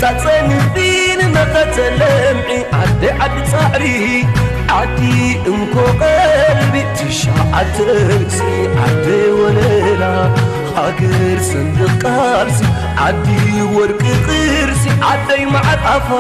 ጸጸንፊን መኸተ ለምዒ ዓዲ ዓዲ ጻዕሪ ዓዲ እንኮ ቀልቢ ትሽዓተ ርእሲ ዓዲ ወለላ ሃገር ሰንደቕ ቃልሲ ዓዲ ወርቂ ቅርሲ ዓደይ መዓር ኣፋ።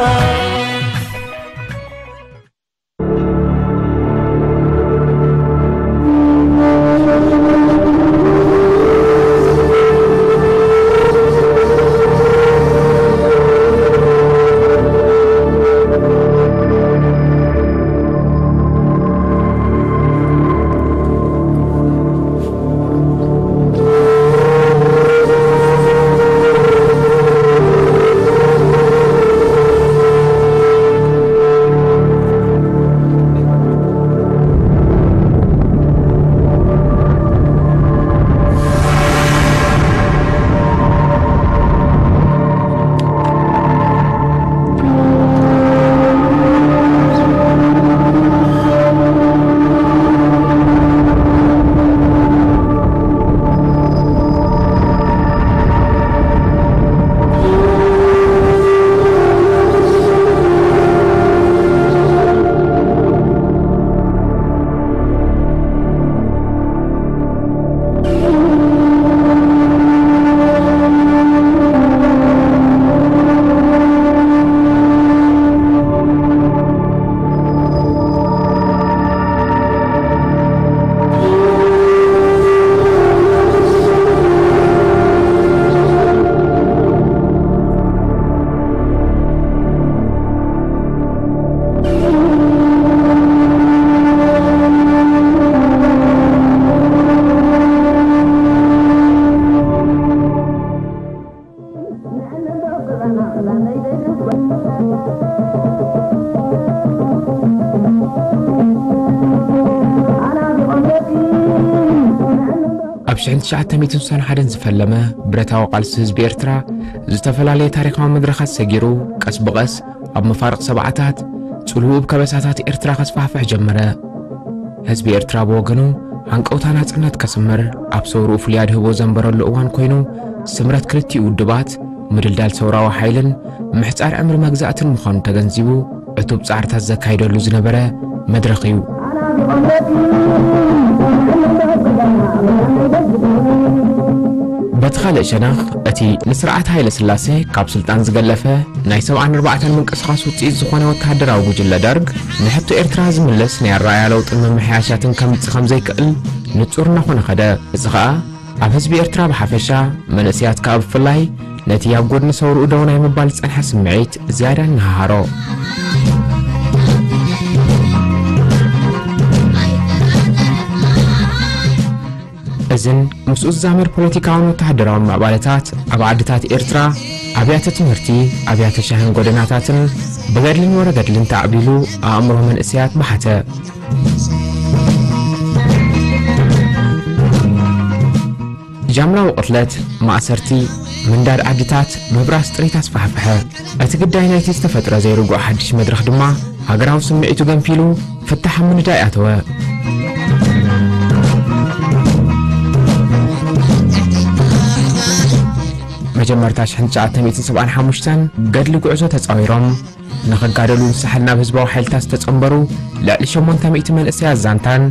ኣብ ሽሕን ትሽዓተ ሚእትን ስሳን ሓደን ዝፈለመ ብረታዊ ቃልሲ ህዝቢ ኤርትራ፣ ዝተፈላለየ ታሪኻዊ መድረኻት ሰጊሩ፣ ቀስ ብቐስ ኣብ መፋርቕ ሰብዓታት ጽልውኡ ብከበሳታት ኤርትራ ከስፋሕፍሕ ጀመረ። ህዝቢ ኤርትራ ብወገኑ፣ ሃንቀውታ ናጽነት ከስምር ኣብ ሰውርኡ ፍሉይ ኣድህቦ ዘንበረሉ እዋን ኮይኑ፣ ስምረት ክልቲኡ ውድባት፣ ምድልዳል ሰውራዊ ሓይልን ምሕጻር ዕምሪ መግዛእትን ምዃኑ ተገንዚቡ፣ ዕቱብ ጻዕርታት ዘካይደሉ ዝነበረ መድረኽ እዩ። በቲ ካልእ ሸነኽ፣ እቲ ንስርዓት ሃይለ ስላሴ ካብ ስልጣን ዝገለፈ ናይ ሰብዓን ኣርባዕተን ምንቅስቓስ ውጽኢት ዝኾነ ወተሃደራዊ ጉጅለ ደርግ፣ ንሕቶ ኤርትራ ዝምልስ ናይ ኣረኣእያ ለውጥን ምምሕያሻትን ከምጽእ ከም ዘይክእል ንጹር እናኾነ ኸደ። እዚ ኸኣ፣ ኣብ ህዝቢ ኤርትራ ብሓፈሻ፣ መንእሰያት ከኣ ብፍላይ፣ ነቲ ኣብ ጎድኒ ሰውርኡ ደው ናይ ምባል ዝጸንሐ ስምዒት ዝያዳ ኣነሃሃሮ። እዝን ምስኡ ዝዛመድ ፖለቲካውን ወተሃደራውን ምዕባለታት ኣብ ዓድታት ኤርትራ፣ ኣብያተ ትምህርቲ፣ ኣብያተ ሻህን ጎደናታትን ብገድልን ወረ ገድልን ተዓብሊሉ ኣእምሮ መንእሰያት በሓተ። ጃምላዊ ቅትለት፣ ማእሰርቲ፣ ምንዳድ ዓድታት፣ ምብራስ ጥሪት ኣስፋሕፍሐ። እቲ ግዳይ ናይቲ ዝተፈጥረ ዘይርጉእ ሓድሽ መድረኽ ድማ፣ ሃገራዊ ስምዒቱ ገንፊሉ፣ ፍታሕ ኣብ ምንዳይ ኣተወ። መጀመርታ ሽሕን ትሽዓተ ሚእትን ሰብዓን ሓሙሽተን ገድሊ ጉዕዞ ተጻዊሮም፣ ንኽጋደሉ ንሳሕል ናብ ህዝባዊ ሓይልታት ዝተጸንበሩ ልዕሊ ሸሞንተ ሚእቲ መንእሰያት ዛንታን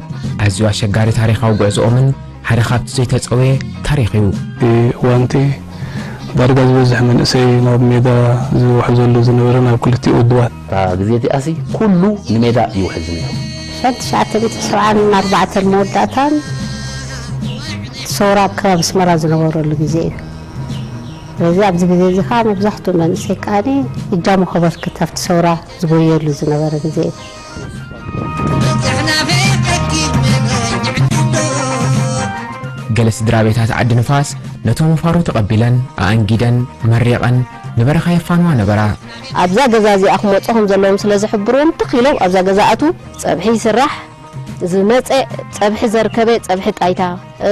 ኣዝዩ ኣሸጋሪ ታሪኻዊ ጉዕዞኦምን ሓደ ካብቲ ዘይተጸውየ ታሪኽ እዩ። እቲ እዋንቲ ዳርጋ ዝበዝሕ መንእሰይ ናብ ሜዳ ዝውሕዘሉ ዝነበረ ናብ ክልቲኡ ውድባት። እታ ግዜ እቲኣሲ ኩሉ ንሜዳ ይውሕዝ ነይሩ። ሽሕን ትሽዓተ ሚእትን ሰብዓን ኣርባዕተን መወዳእታን ሰውራ ኣብ ከባቢ ኣስመራ ዝነበረሉ ግዜ እዩ። ስለዚ ኣብዚ ግዜ እዚ ከዓ መብዛሕትኡ መንእሰይ ከዓኒ እጃሙ ከበርክት ኣብቲ ሰውራ ዝጎየሉ ዝነበረ ግዜ እዩ። ገለ ስድራ ቤታት ዓዲ ንፋስ ነቶም ወፋሩ ተቐቢለን፣ ኣኣንጊደን፣ መሪቐን፣ ንበረኻ የፋንዋ ነበራ። ኣብዛ ገዛ እዚኣ ክመፁ ከም ዘለዎም ስለ ዝሕብርዎም፣ ትኽ ኢሎም ኣብዛ ገዛ ኣትዉ። ፀብሒ ይስራሕ፣ ዝመፀ ፀብሒ ዘርከበ ፀብሒ ጣይታ፣ እ፣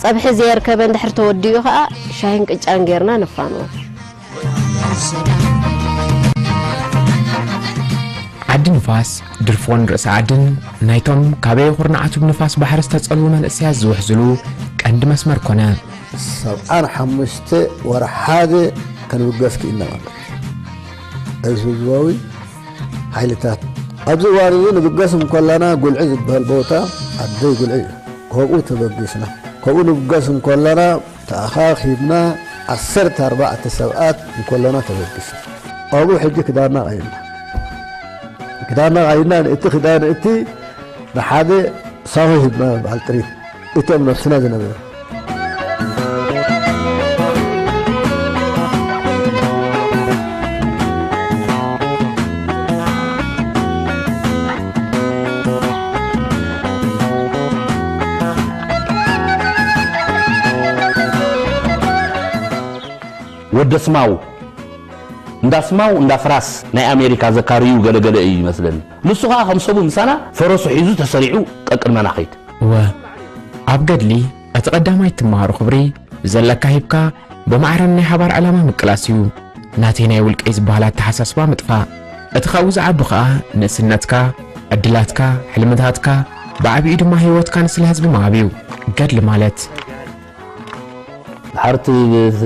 ፀብሒ ዘየርከበ እንድሕር ተወዲኡ ከዓ ሻሂን ቅጫን ጌርና ነፋንዎ። ዓዲ ንፋስ፣ ድርፎን ርእሲ ዓድን ናይቶም ካበየ ኩርናዓቱ ብንፋስ ባሕሪ ዝተጸልዉ መንእሰያት ዝውሕዝሉ ቀንዲ መስመር ኮነ። ሰብዓን ሓሙሽተ ወርሓ ሓደ ከንብገስ ክኢልና ማለት እዩ። እዚ ህዝባዊ ሓይልታት ኣብዚ እዋን እዚ ንብገስ እንከለና ጉልዒ ዝበሃል ቦታ ዓደይ ጉልዒ እዩ። ከብኡ ተበጊስና። ከብኡ ንብገስ እንከለና ተኣኻኺብና ዓሰርተ ኣርባዕተ ሰብኣት እንከለና ተበጊስና። ኣብኡ ሕጂ ክዳንና ቀይርና። ክዳንና ቀይርና ንእቲ ክዳን እቲ ንሓደ ሳሆ ሂብና በዓል ጥሪት እቶም ነብስና ዝነበረ። ወደ ስማው እንዳ ስማው እንዳ ፍራስ ናይ ኣሜሪካ ዘካርዩ ገለገለ እዩ ይመስለኒ። ንሱ ኸዓ ከም ሰቡ ምሳና ፈረሱ ሒዙ ተሰሪዑ ቀቅድመና ኸይድ። እወ፣ ኣብ ገድሊ እቲ ቀዳማይ ትመሃሮ ክብሪ ዘለካ ሂብካ ብማዕረን ናይ ሓባር ዕላማ ምቅላስ እዩ። ናተይ ናይ ውልቀይ ዝበሃል ኣተሓሳስባ ምጥፋእ። እቲ ካብኡ ዝዓቢ ኸኣ ንእስነትካ፣ ዕድላትካ፣ ሕልምታትካ፣ ብዓቢኡ ድማ ህይወትካ ንስለ ህዝቢ ምሃብ እዩ። ገድሊ ማለት ድሓር እቲ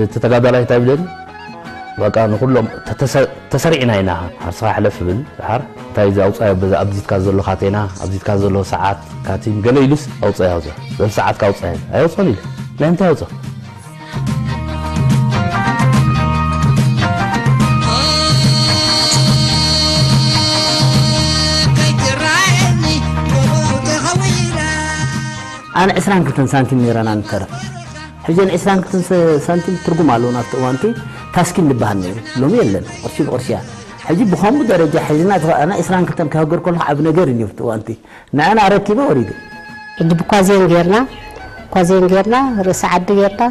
እቲ ተጋዳላይ እንታይ ይብለኒ? በቃ ንኹሎም ተተሰ-፣ ተሰሪዕና ኢና። ሓርስኻ ሕለፍ ይብል። ድሓር እንታይ እዚ ኣውጻዮ በዛ ኣብዚትካ ዘሎ ካቴና፣ ኣብዚትካ ዘሎ ሰዓት፣ ካቲም ገለ ኢሉስ ኣውጻዮ ኣብዛ። በል ሰዓትካ ኣውጻዮ። ኣይወጽኦን ኢለ። ናይ እንታይ ኣውጽኦ? ኣነ ዕስራን ክልተን ሳንቲም ነይረና ንተርፍ። ሕጂ ዕስራን ክልተን ሰ-፣ ሳንቲም ትርጉም ኣለዎ ናብቲ እዋንቲ ታስኪን ዝበሃል ነይሩ። ሎሚ የለን፣ ቅርሺ ብቅርሺ እያ። ሕጂ ብኸምኡ ደረጃ ሒዝና እቲ ኣነ ዕስራን ክልተን ክሃገር ከለኹ ዓቢ ነገር እዩ ኣብቲ እዋንቲ። ንኣና ኣረኪበ ወሪደ። ሕጂ ብኳዜን ጌርና፣ ኳዜን ጌርና፣ ርእሲ ዓዲ ጌርና፣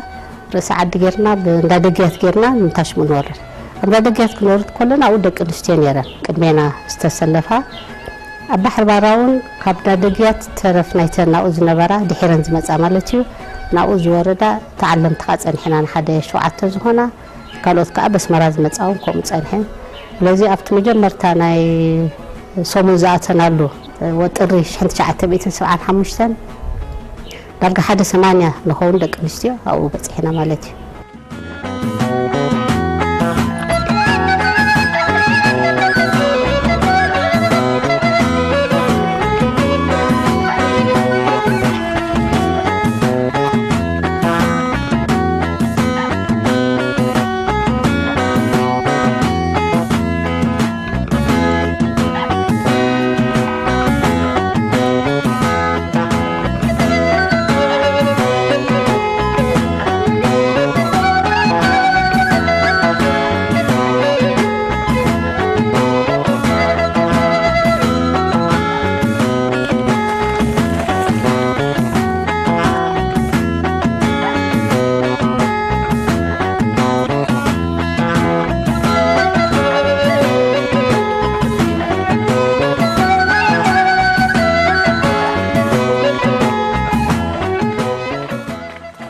ርእሲ ዓዲ ጌርና፣ ብእንዳ ደግያት ጌርና፣ ምንታሽ ምንወርድ። ኣብ እንዳ ደግያት ክንወርድ ከለና ኣብኡ ደቂ ኣንስትዮ ነይረን፣ ቅድሜና ዝተሰለፋ። ኣብ ባሕሪ ባራ እውን ካብ እንዳ ደግያት ተረፍ ናይተን ናብኡ ዝነበራ፣ ድሒረን ዝመጻ ማለት እዩ፣ ናብኡ ዝወረዳ ተዓለምቲ ከኣ ጸኒሕና፣ ንሓደ ሸውዓተ ዝኾና፣ ካልኦት ከኣ በስመራ ዝመጻ እውን ከምኡ ጸኒሐን። ስለዚ ኣብቲ መጀመርታ ናይ ሰሙን ዝኣተናሉ፣ ወጥሪ ሽሕን ትሽዓተ ሚእትን ሰብዓን ሓሙሽተን፣ ዳርጋ ሓደ ሰማንያ ንኸውን ደቂ ኣንስትዮ ኣብኡ በጺሕና ማለት እዩ።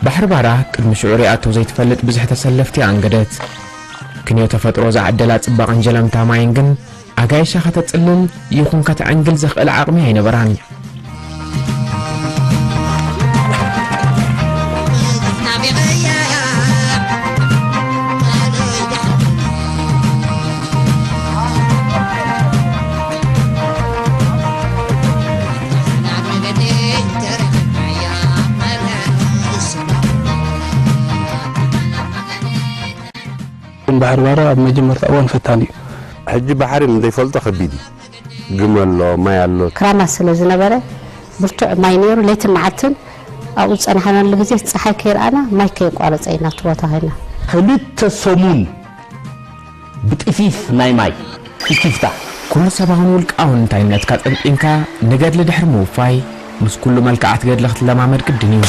ባሕሪ ባራ ቅድሚ ሽዑ ሪኣቶ ዘይትፈልጥ ብዝሒ ተሰለፍቲ ኣንገደት። ክንዮ ተፈጥሮ ዝዓደላ ጽባቐን ጀለምታ ማይን ግን ኣጋይሻ ከተጽልል ይኹን ከተዕንግል ዘኽእል ዓቕሚ ኣይነበራን። ባሕሪ ባራ ኣብ መጀመርታ እዋን ፈታኒ እዩ። ሕጂ ባሕሪ ንዘይፈልጦ ከቢድ እዩ። ግመ ኣሎ፣ ማይ ኣሎ። ክራማት ስለ ዝነበረ ብርቱዕ ማይ ነይሩ። ለይትን መዓልትን ኣብኡ ዝጸናሕናሉ ግዜ፣ ጸሓይ ከይረኣና ማይ ከየቋረጸ ኢና ኣብቲ ቦታ ኮይና። ክልተ ሰሙን ብጥፊፍ ናይ ማይ ስኪፍታ። ኩሉ ሰብኣውን ውልቃውን እንታይነትካ ጠንጢንካ ንገድሊ ድሕሪ ምውፋይ፣ ምስ ኩሉ መልክዓት ገድሊ ክትለማመድ ግድን እዩ።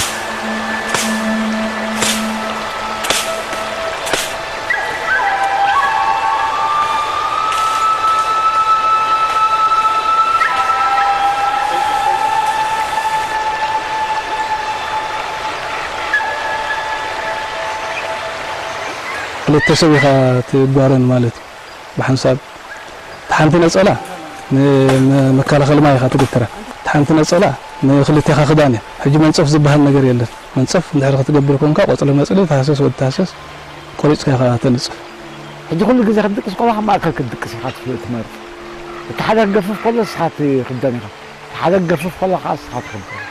ክልተ ሰብ ኢኻ ትጓረን ማለት እዩ። ብሓንሳብ፣ እቲ ሓንቲ ነጸላ ንመከላኸሊ ማይ ኢኻ ትግትራ። እቲ ሓንቲ ነጸላ ንክልቴኻ ክዳን እያ። ሕጂ መንጸፍ ዝበሃል ነገር የለን። መንጸፍ እንድሕር ክትገብር ኮንካ፣ ቆጽሊ መጽሊ፣ ተሃሰስ ወዲ ተሃሰስ፣ ቆሪጽካ ኢኻ ተንጽፍ። ሕጂ ኩሉ ግዜ ክትድቅስ ከለኻ ማእከል ክትድቅስ ኢኻ ትፍ-፣ ትመርጽ። እቲ ሓደ ክገፍፍ ከሎ ንስኻ ትኽደን ኢኻ። እቲ ሓደ ክገፍፍ ከሎ ከዓ ንስኻ ትኽደን።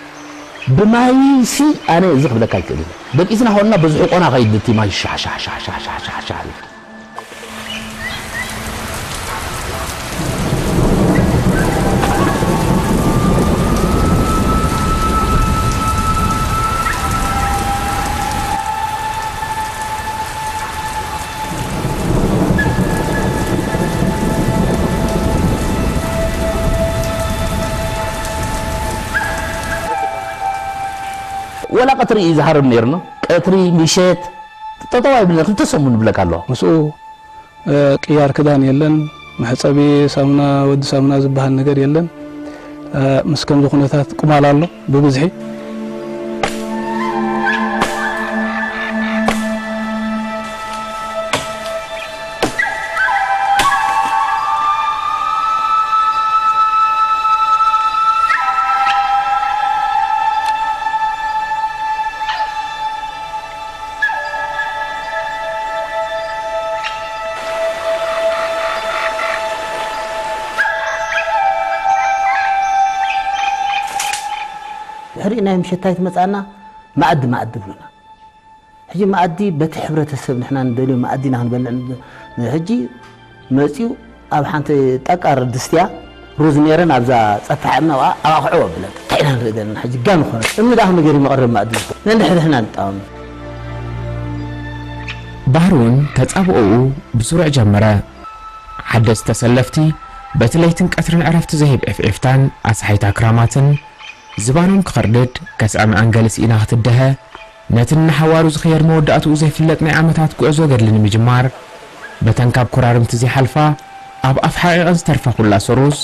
ብማይሲ ኣነ እዚ ክብለካ ኣይክእልን። ደቂስና ኾንና በዚ ሕቆና ኸይድ እቲ ማይ ሻሕ ሻሕ ሻሕ ሻሕ ሻሕ ሻሕ ሻሕ ኢሉ። ወላ ቀትሪ እዩ ዝሃርም ነይርና። ቀትሪ፣ ምሸት፣ ጠጠው ኣይብልን። ክልተ ሰሙን ይብለካ ኣለዋ። ምስኡ፣ እ፣ ቅያር ክዳን የለን። መሕጸቢ ሳሙና፣ ወዲ ሳሙና ዝበሃል ነገር የለን። እ፣ ምስ ከምዚ ኩነታት ቁማል ኣሎ ብብዝሒ። ድሕሪ ናይ ምሸት እንታይ ትመጻና? መኣዲ፣ መኣዲ ብሉና። ሕጂ መኣዲ በቲ ሕብረተሰብ ንሕና ንደልዮ መኣዲ ኢና ክንበልዕ ን-፣ ሕጂ መጺኡ ኣብ ሓንቲ ጠቃር ድስትያ ሩዝ ነይረን ኣብዛ ጸፍሕ እምኒ ኣብኣ ኣባኽዕዎ ኣብለን። እንታይ ኢና ንርኢ ዘለና? ሕጂ ጋም ይኾነ። እምኒ ደኣ ከመይ ገይሩ መቐረቢ መኣዲ ይኾን? ነንሕድሕድና ንጣወም። ባህሪ እውን ተጻብኦኡ ብስሩዕ ጀመረ። ሓደስቲ ተሰለፍቲ በቲ ለይትን ቀትርን ዕረፍቲ ዘይህብ ዒፍዒፍታን ኣስሓይታ ክራማትን ዝባኖም ክኸርድድ ከስዐ መኣንገሊ ስኢና ክትደሀ ነቲ ንሓዋሩ ዝኽየድ መወዳእትኡ ዘይፍለጥ ናይ ዓመታት ጉዕዞ ገድሊ ንምጅማር በተን ካብ ኮራርምቲ ዘይሓልፋ ኣብ ኣፍ ሓቒቐን ዝተርፋ ኩላሶ ሩዝ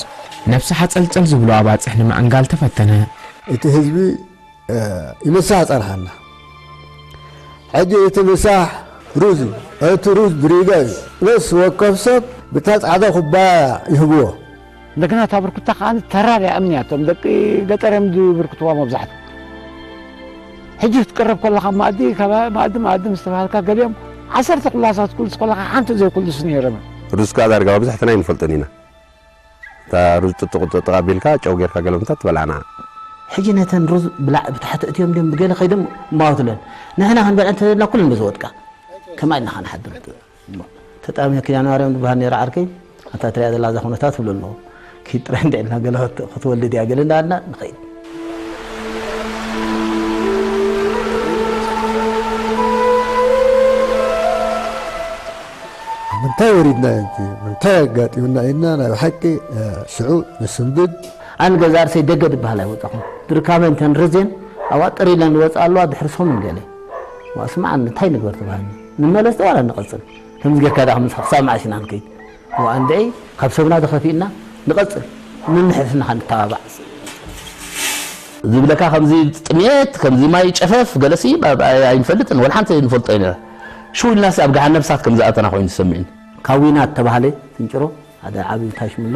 ነብሲ ሓጸልጸል ዝብሉ ኣባጽሕ ንምዕንጋል ተፈተነ። እቲ ህዝቢ፣ እ፣ ይምሳሕ ጸንሓና። ሕጂ እቲ ምሳሕ ሩዝ እዩ። እቲ ሩዝ ብሪጋ እዩ። ነፍሲ ወከፍ ሰብ ብታ ጻዕዳ ኩባያ ይህብዎ። እንደገና እታ ብርኩታ ከኣ ተራርያ እምኒ እያ። እቶም ደቂ ገጠር እዮም ዝብርክትዋ መብዛሕትኡ። ሕጂ ክትቅረብ ከለኻ መኣዲ፣ ካብ መኣዲ፣ መኣዲ ምስ ተባሃልካ ገሊኦም ዓሰርተ ኩላሳት ክትኩልስ ከለኻ ሓንቲ ዘይኩልሱ ነይሮም። ሩዝ ከኣ ዳርጋ ብብዝሕትና ኣይንፈልጦን ኢና። እታ ሩዝ ጥጥቕ ጥጥቕ ኣቢልካ ጨው ጌርካ ገለ ምንታይ ትበልዓና። ሕጂ ነተን ሩዝ ብላዕ ብታሕቲ እትዮም ድዮም ብገለ ከይዶም እማወትለን። ንሕና ክንበልዐን እንተዘለና ኩለን በዚ ወድቃ። ከማይ ኢልና ኸንሓድር። ተጣሚያ ኪዳነ ማርያም ዝበሃል ነይሩ ዓርከይ። ኣታ ትሪኣ ዘላ እዛ ኩነታት ትብሎ ኣለኹ። ኪድ ጥራይ እንድዒ ኢልና ገለ ክት-፣ ክትወልድ እያ ገለ እንዳበልና ንኸይድ። ምንታይ ወሪድና እንጂ፣ ምንታይ ኣጋጢሙና ኢልና ናይ ብሓቂ፣ እ፣ ሽዑ ንስንብድ። ኣነ ገዛ ርእሰይ ደገ ዝበሃል ኣይወጻኹን። ብርካበ እንተን ረዝየን ኣብኣ ጥር ኢለን ዝወጻ ኣለዋ ድሕሪ ሰሙን ገለ። ዋ፣ ስማዕ፣ እንታይ ንግበር ተባሂልና። ንመለስ ዶ ዋላ ንቐጽል? ከምዚ ጌርካ ደኣ ምስ ክሳብ መዓስ ኢና ንከይድ? ዋ፣ እንድዒ ካብ ሰብና ተኸፊእና ንቐጽል። ንንሕድሕድና ንተባባዕ። ዝብለካ ከምዚ ጥሜት፣ ከምዚ ማይ ጨፈፍ፣ ገለሲ፣ ብ-፣ ብ-፣ ኣይ-፣ ኣይንፈልጥን፣ ወላ ሓንቲ ኣይንፈልጦ ኢና። ሽው ኢልናሲ ኣብ ገሃነብ እሳት ከም ዝኣተና ኮይኑ ዝሰምዕኒ። ካብ ዊና እተባህለ ስንጭሮ፣ ሓደ ዓቢ ታሽሚ ኣሎ፣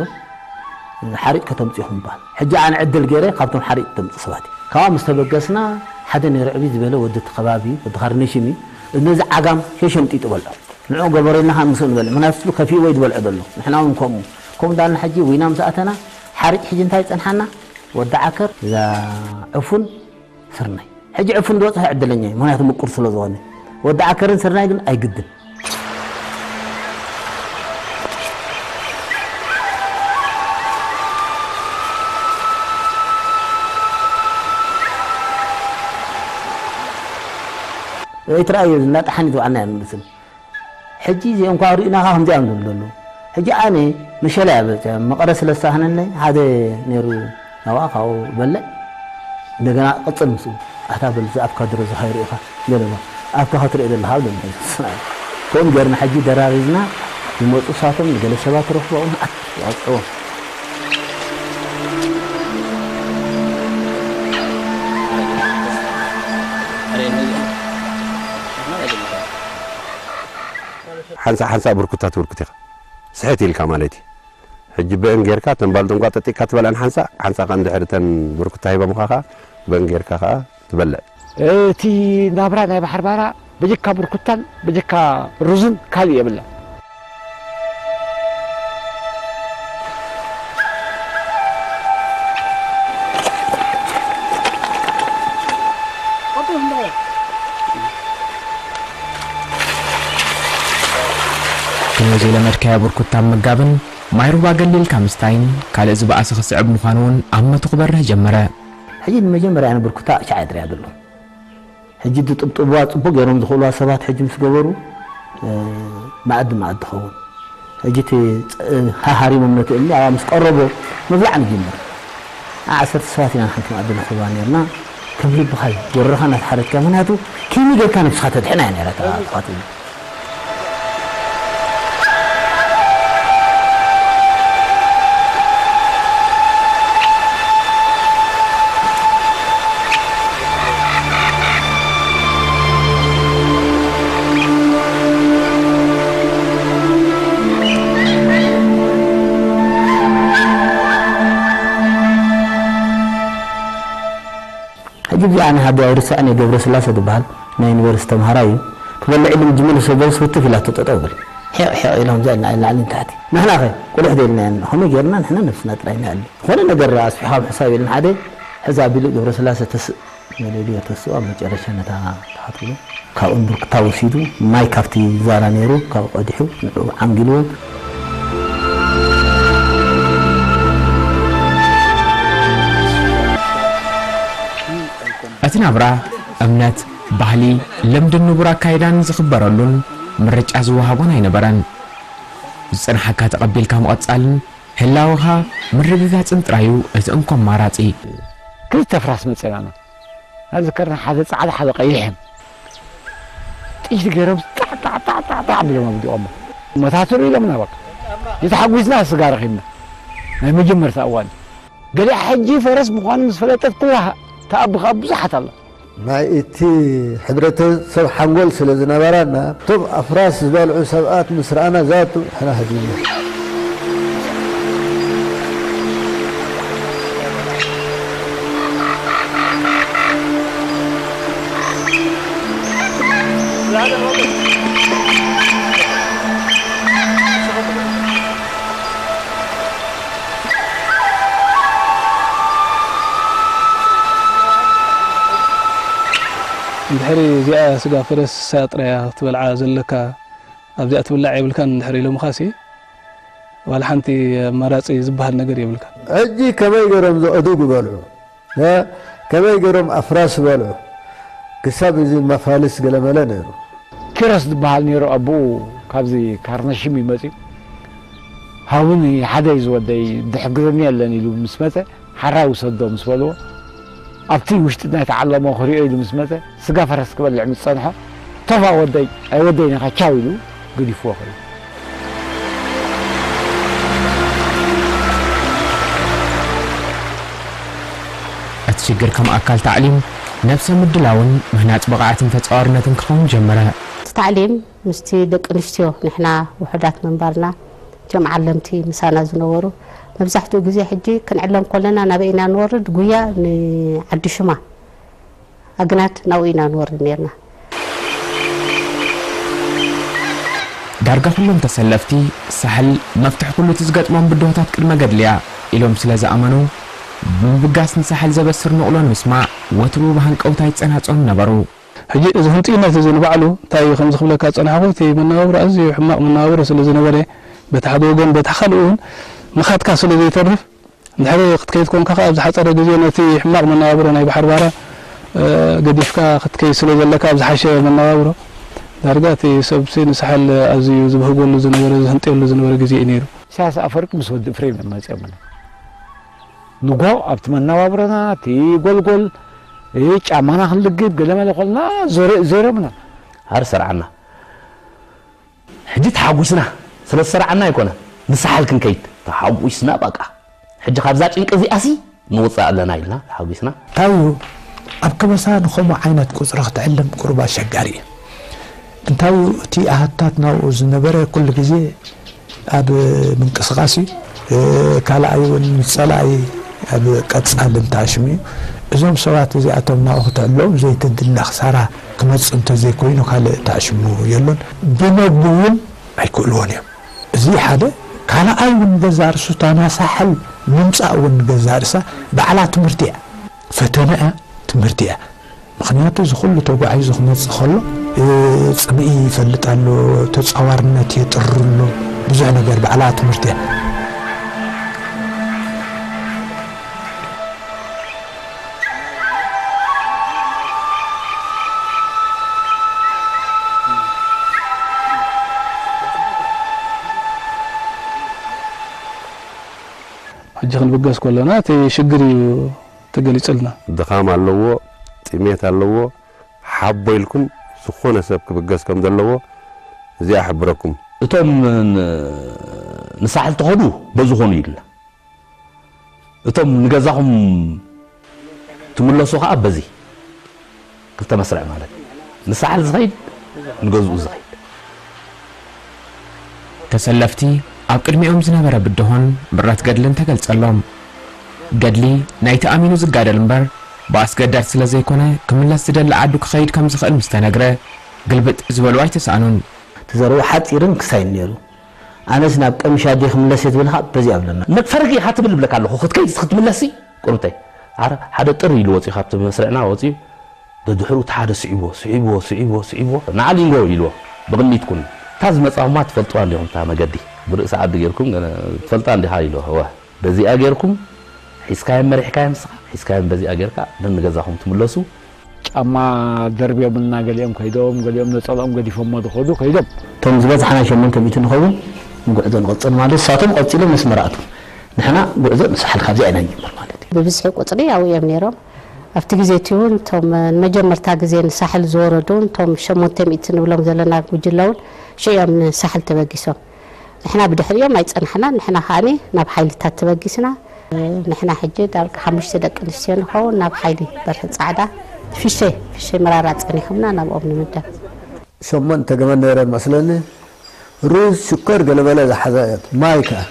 ሓሪጥ ከተምጽኡ ኢኹም ይበሃል። ሕጂ ኣነ ዕድል ገይረ ካብቶም ሓሪጥ ተምጽኡ ሰባት እየ። ካብኣ ምስ ተበገስና፣ ሓደ ነይሩ ዕብይ ዝበለ ወዲ እቲ ከባቢ፣ ወዲ ካርነሽም እዩ። ነዚ ዓጋም ሸሸምጢጡ በልዖ። ንዕኡ ገበሮ ኢልና ከዓ ምስኡ ንበልዕ። ምኽንያቱ ንሱ ከፊእዎ እዩ ዝበልዖ ዘሎ። ንሕና እውን ከምኡ። ከምኡ እንዳልና ሕጂ ዊና ምስ ኣተና፣ ሓሪጥ ሕጂ እንታይ ይጸንሓና? ወዲ ዓከር፣ እዛ ዕፉን፣ ስርናይ። ሕጂ ዕፉን ዝበጽሖ ዕድለኛ እዩ፣ ምኽንያቱ ምቁር ስለ ዝኾነ። ወዲ ዓከርን ስርናይ ግን ኣይግድን። ኣይትረኣዮ፣ እንዳ ጠሓኒት ዋዕና እያ ንመስል። ሕጂ እዚኦም እኳ ርኢናኻ ከምዚኣ እዮም ዝብሉ ዘለዉ። ሕጂ ኣነ መሸላ እያ በፂሐ፣ መቐረ ስለ ዝሳህነለይ ሓደ ነይሩ ናብኣ ካብኡ በልዕ፣ እንደገና ቅፅል ምስኡ። ኣታ በል እዚ ኣፍካ ድሮ ዝሃይ ርኢኻ ገለ እባ ኣፍካ ክትርኢ ዘለኻ ብለኒ። ከምኡ ጌርና ሕጂ ደራሪዝና ዝመፁ ሳቶም ገለ ሰባት ረኽቦም ይቐፅዕዎም። ሓንሳእ ሓንሳእ ብርኩታ ትብርኩት ኢኻ። ስሕት ኢልካ ማለት እዩ። ሕጂ ብእን ጌርካ፣ ተን ባልዲ እንቋ ጠጢቕካ ትበልዐን ሓንሳእ፣ ሓንሳእ ከኣ እንድሕሪ ተን ብርኩታ ሂቦምኻ ከኣ፣ ብእን ጌርካ ከኣ ትበልዕ። እቲ ናብራ ናይ ባሕሪ ባራ በጀካ ብርኩታን በጀካ ሩዝን ካልእ የብላን። የለመድካዮ ብርኩታ ምምጋብን ማይ ሩባ ገሊልካ ምስታይን ካልእ ዝበኣሰ ክስዕብ ምዃኑ እውን ኣመቱ ክበርህ ጀመረ። ሕጂ ንመጀመርያ ኣነ ብርኩታ ሻዕ ጥርያ ገሉ ሕጂ እቲ ጥብጥብዋ ጽቡቅ ገይሮም ዝኽእልዋ ሰባት ሕጂ ምስ ገበሩ፣ እ፣ መኣዲ መኣዲ ኸውን። ሕጂ እቲ ጸ-፣ ሃሃሪሞም ነቲ እምኒ ኣብኣ ምስ ቀረቦ ምብላዕ ንጅምር። ዓ-፣ ዓሰርተ ሰባት ኢና ንሓንቲ መኣዲ ንኽብዋ ነይርና። ከም ልብኻ እዩ። ጎረኻ እናተሓረድካ፣ ምኽንያቱ ከመይ ጌርካ ነብስኻ ተድሕና እያ ነይራ እታ ተኻትሉ። ሕጂ እዚኣ ንሃዲ ኣይርስዕን እየ፣ ገብረስላሰ ዝበሃል ናይ ዩኒቨርሲቲ ተምሃራይ እዩ። ክበልዕ ኢሉ ምስ ጅምር፣ ሰበስ ህትፍ ኢላቶ ጠጠው በል። ሒቕ ሒቕ ኢሎም እዚኣ ኢልና ንላዕሊ ንታሕቲ። ንሕና ኸ ቁልሕ ዶ ኢልናዮ? ከመይ ጌርና ንሕና ነብስና ጥራይ ንኣሊ። ዝኾነ ነገር ኣስፊሕካ ምሕሳብ ኢልና ሓደ ሕዚ ኣቢሉ ገብረስላሰ ተስእ መደልዮ ተስኡ ኣብ መጨረሻ ነታ ተሓትሎ ካብኡ ንብርክታ ወሲዱ ማይ ካብቲ ዛራ ነይሩ ካብኡ ቀዲሑ ንዕኡ ዓንጊልዎ። እቲ ናብራ እምነት፣ ባህሊ፣ ልምድን ንቡር ኣካይዳን ዝኽበረሉን ምርጫ ዝወሃቦን ኣይነበረን። ዝጸንሓካ ተቐቢልካ ምቕጻልን ህላወኻ ምርግጋጽን ጥራዩ እቲ እንኮ ኣማራጺ። ክልተ ፍራስ መጸናና። ናብ ዝከርና ሓደ ጻዕዳ ሓደ ቀይሕ እዮም። ጥይት ገይሮም ጣዕ ጣዕ ጣዕ ጣዕ ጣዕ ኣቢሎም ኣውዲቖሞ። መታትሩ ኢሎምና በቃ። ተሓጒስና ስጋ ረኺብና። ናይ መጀመርታ እዋን። ገሊኣ ሕጂ ፈረስ ምዃኑ ምስ ፈለጠት ኩላ ተኣቢ ከኣ ብዙሓት ኣላ። ናይ እቲ ሕብረተሰብ ሓንጎል ስለ ዝነበረና፣ እቶም ኣፍራስ ዝበልዑ ሰብኣት ምስ ረኣና፣ ዛቱ ንሕና ህዲና። እንድሕሪ እዚኣ ስጋ ፈረስ ንሳ ጥራይ እያ ክትበልዓ ዘለካ፣ ኣብዚኣ ትብላዕ የብልካን እንድሕር ኢሎምኻሲ፣ ዋላ ሓንቲ ኣማራጺ ዝበሃል ነገር የብልካን። ሕጂ ከመይ ገይሮም ዝእዱግ ይበልዑ፣ እ፣ ከመይ ገይሮም ኣፍራስ ይበልዑ፣ ክሳብ እዚ መፋልስ ገለመለ ነይሩ። ኪሮስ ዝበሃል ነይሩ፣ ኣቦኡ ካብዚ ካርነሽም እዩ መጺኡ። ሃቡኒ ሓደይ ዝወደይ ዝሕግዘኒ የለን ኢሉ ምስ መጸ፣ ሓራ ውሰዶ ምስ በልዎ፣ ኣብቲ ውሽጢ ናይ ተዓለሞ ክሪኦ ኢሉ ምስ መጸ፣ ስጋ ፈረስ ክበልዕ ምስ ጸንሖ፣ ቶፋ ወደይ፣ ኣይወደይን ኢኻ፣ ቻው ኢሉ ገዲፍዎ ከይዱ። እቲ ሽግር ከም ኣካል ታዕሊም፣ ነብሰ ምድላውን ምህናጽ ብቕዓትን ተጻዋርነትን ክኸውን ጀመረ። እቲ ታዕሊም ምስቲ ደቂ ኣንስትዮ ንሕና ውሑዳት ምንባርና፣ እቶም ዓለምቲ ምሳና ዝነበሩ፣ መብዛሕትኡ ግዜ ሕጂ ክንዕለም ከለና ናበይ ኢና ንወርድ? ጉያ ንዓዲ ሹማ ኣግናድ ናብኡ ኢና ንወርድ ነርና። ዳርጋ ኩሎም ተሰለፍቲ፣ ሳሕል መፍትሒ ኩሉ እቲ ዝገጥሞም ብድሆታት ቅድመ ገድሊ እያ ኢሎም ስለ ዝኣመኑ፣ ብምብጋስ ንሳሕል ዘበስር ንቕሎ ንምስማዕ ወትሩ ብሃንቀውታ ይጸናጸኑ ነበሩ። ሕጂ እዚ ህንጥዩነት እዚ ንባዕሉ እንታይ እዩ ከምዚ ክብለካ ዝጸናሕኩ፣ እቲ መነባብሮ ኣዝዩ ሕማቕ መነባብሮ ስለ ዝነበረ፣ በቲ ሓደ ወገን፣ በቲ ካልእ እውን ምኻድካ ስለ ዘይተርፍ፣ እንድሕር ክትከይድ ኮንካ ከኣ ኣብ ዝሓጸረ ግዜ ነቲ ሕማቕ መነባብሮ ናይ ባሕሪ ባርያ፣ እ፣ ገዲፍካ ክትከይድ ስለ ዘለካ ኣብ ዝሓሸ መነባብሮ፣ ዳርጋ እቲ ሰብሲ ንሳሕል ኣዝዩ ዝብህገሉ ዝነበረ፣ ዝህንጥየሉ ዝነበረ ግዜ እዩ ነይሩ። ኢሳያስ ኣፈወርቂ ምስ ወዲ እፍሬም እዮም መጺኦምና። ንግሆ ኣብቲ መነባብሮና፣ እቲ ጎልጎል፣ እ፣ ጫማና ክንልግብ ገለመለ ኮልና ዞረ-፣ ዞሮምና። ሃር ሰርዓና። ሕጂ ተሓጒስና ስለ ዝሰርዓና ኣይኮነን ንሳሕል ክንከይድ ተሓጒስና በቃ። ሕጂ ካብዛ ጭንቂ እዚኣሲ ንውጻእ ኣለና ኢልና ተሓጒስና። እንታይ እዩ ኣብ ከበሳ ንኸምኡ ዓይነት ቁጽሪ ክትዕለም ቁሩብ ኣሸጋሪ እዩ። እንታይ እዩ እቲ ኣሃታት ናብኡ ዝነበረ ኩሉ ግዜ ኣብ ምንቅስቓስ እዩ። ካልኣይ እውን ምስ ጸላኢ ኣብ ቀጻሊ እንተኣሽሙ እዩ። እዞም ሰባት እዚኣቶም ናብኡ ክትዕሎም ዘይተድሊ ክሳራ ክመጽእ እንተዘይኮይኑ ካልእ ተኣሽሙ የሎን። ብመግቢ እውን ኣይክእልዎን እዮም። እዚ ሓደ። ካልኣይ እውን ንገዛእ ርእሱ እታ ናሳሕል ምምጻእ እውን ንገዛእ ርእሳ ባዕላ ትምህርቲ እያ። ፈተነኣ ትምህርቲ እያ። ምኽንያቱ እዚ ኩሉ ተጓዒዙ ክመጽእ ከሎ ጽምኢ ይፈልጥ ኣሎ፣ ተጻዋርነት የጥሪ ኣሎ። ብዙሕ ነገር ባዕላ ትምህርቲ እያ። ሕጂ ክንብገስ ከሎና እቲ ሽግር እዩ ተገሊጹልና። ድኻም ኣለዎ፣ ጥሜት ኣለዎ። ሓቦ ኢልኩም ዝኾነ ሰብ ክብገስ ከም ዘለዎ እዚኣ እሕብረኩም። እቶም ን-፣ ንሳሕል ትኸዱ በዚ ኾኑ ኢልና። እቶም ንገዛኹም ትምለሱ ኸዓ በዚ ክልተ መስርዕ ማለት እዩ። ንሳሕል ዝኸይድ፣ ንገዝኡ ዝኸይድ። ተሰለፍቲ ኣብ ቅድሚኦም ዝነበረ ብድሆን ብረት ገድልን ተገልጸሎም። ገድሊ ናይቲ ኣሚኑ ዝጋደል እምበር ብኣስገዳድ ስለ ዘይኮነ ክምለስ ዝደሊ ዓዱ ክኸይድ ከም ዝኽእል ምስ ተነግረ ግልብጥ ዝበሉ ኣይተሳእኑን። እቲ ዘረባ ሓጺርን ክሳይን ነይሩ። ኣነስ ናብ ቀምሽ ኣደይ ክምለስ እየ ዝብል ኸዓ በዚ ኣብለና። መትፈረጊ ኢኻ ትብል እብለካ ኣለኹ። ክትከይድ ክትምለስሲ ቁርብተይ። ኣረ ሓደ ጥር ኢሉ ወፂኡ ካብቲ መስርዕና ወፂኡ ደድሕሩ እቲ ሓደ ስዒቦ ስዒቦ ስዒቦ ስዒቦ ንዓ ሊንጎ ኢልዎ። ብቕኒት ኩን እታ ዝመፃኹማ ትፈልጥዋ እንዲኹም እታ መገዲ ብርእሲ ዓዲ ጌርኩም ገለ ትፈልጣ እንዲኻ ኢልዎ። እወ በዚኣ ጌርኩም ሒዝካዮም መሪሕካዮም ንስኻ ሒዝካዮም በዚኣ ጌርካ ነንገዛኹም ትምለሱ። ጫማ ደርብዮምልና ገሊኦም ከይዶም፣ ገሊኦም ነጸልኦም ገዲፎሞ ዝኸዱ ከይዶም። እቶም ዝበዝሓና ሸሞንተ ሚእቲ ንኸውን ንጉዕዞ ንቐጽል ማለት ንሳቶም ቀጺሎም መስመር ኣትዮም። ንሕና ጉዕዞ ንሳሕል ካብዚኣ ኢና ንጅምር ማለት እዩ። ብብዝሒ ቁጽሪ ኣብኡ እዮም ነይሮም። ኣብቲ ግዜ እቲ እውን እቶም ንመጀመርታ ግዜ ንሳሕል ዝወረዱ እውን እቶም ሸሞንተ ሚእቲ ንብሎም ዘለና ጉጅለ እውን ሽዑ እዮም ንሳሕል ተበጊሶም። ንሕና ብድሕሪኦም ኣይጸናሕናን። ንሕና ከኣኒ ናብ ሓይልታት ተበጊስና። ንሕና ሕጂ ዳርጋ ሓሙሽተ ደቂ ኣንስትዮ ንኸውን ናብ ሓይሊ በርሀ ጻዕዳ ፊሸ፣ ፊሸ መራራ ጸኒሖምና ናብኦም ንምደብ። ሸሞንተ ገመድ ነይረን መስለኒ። ሩዝ፣ ሽኮር፣ ገለበለ ዝሓዛ እየን። ማይ ከኣ።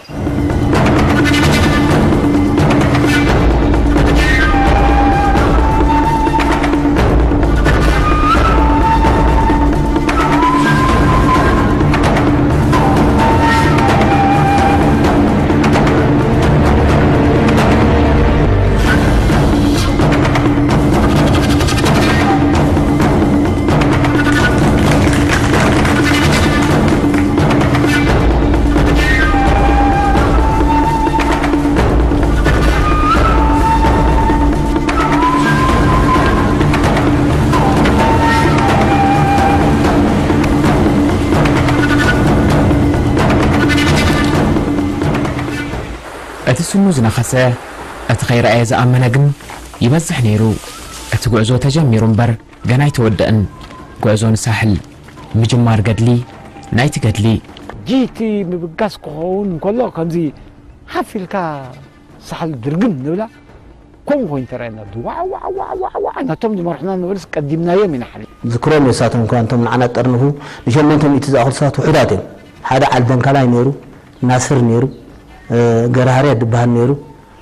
እቲ ስኑ ዝነኸሰ፣ እቲ ከይረኣየ ዝኣመነ ግን ይበዝሕ ነይሩ። እቲ ጉዕዞ ተጀሚሩ እምበር ገና ኣይተወደእን። ጉዕዞ ንሳሕል፣ ምጅማር ገድሊ፣ ናይቲ ገድሊ። ጂቲ ምብጋስ ክኸውን እንከሎ ከምዚ ሓፍ ኢልካ ሳሕል ድርግም ንብላ ከምኡ ኮይኑ ተራእየና። ዋዕ፣ ዋዕ፣ ዋዕ፣ ዋዕ፣ ዋዕ፣ ነቶም ዝመርሑና ንብልስ ቀዲምናዮም ኢና ሓሊፍ። ዝክሮም እዩ፣ ንሳቶም እኳ እንቶም ንዓና ጠርንፉ፣ ንሸሞንተ ሚእቲ ዝኣኽሉ ሰባት ውሑዳት እዮም። ሓደ ዓሊ ደንካላይ ነይሩ፣ ናስር ነይሩ፣ እ፣ ገራህርያ ዝበሃል ነይሩ፣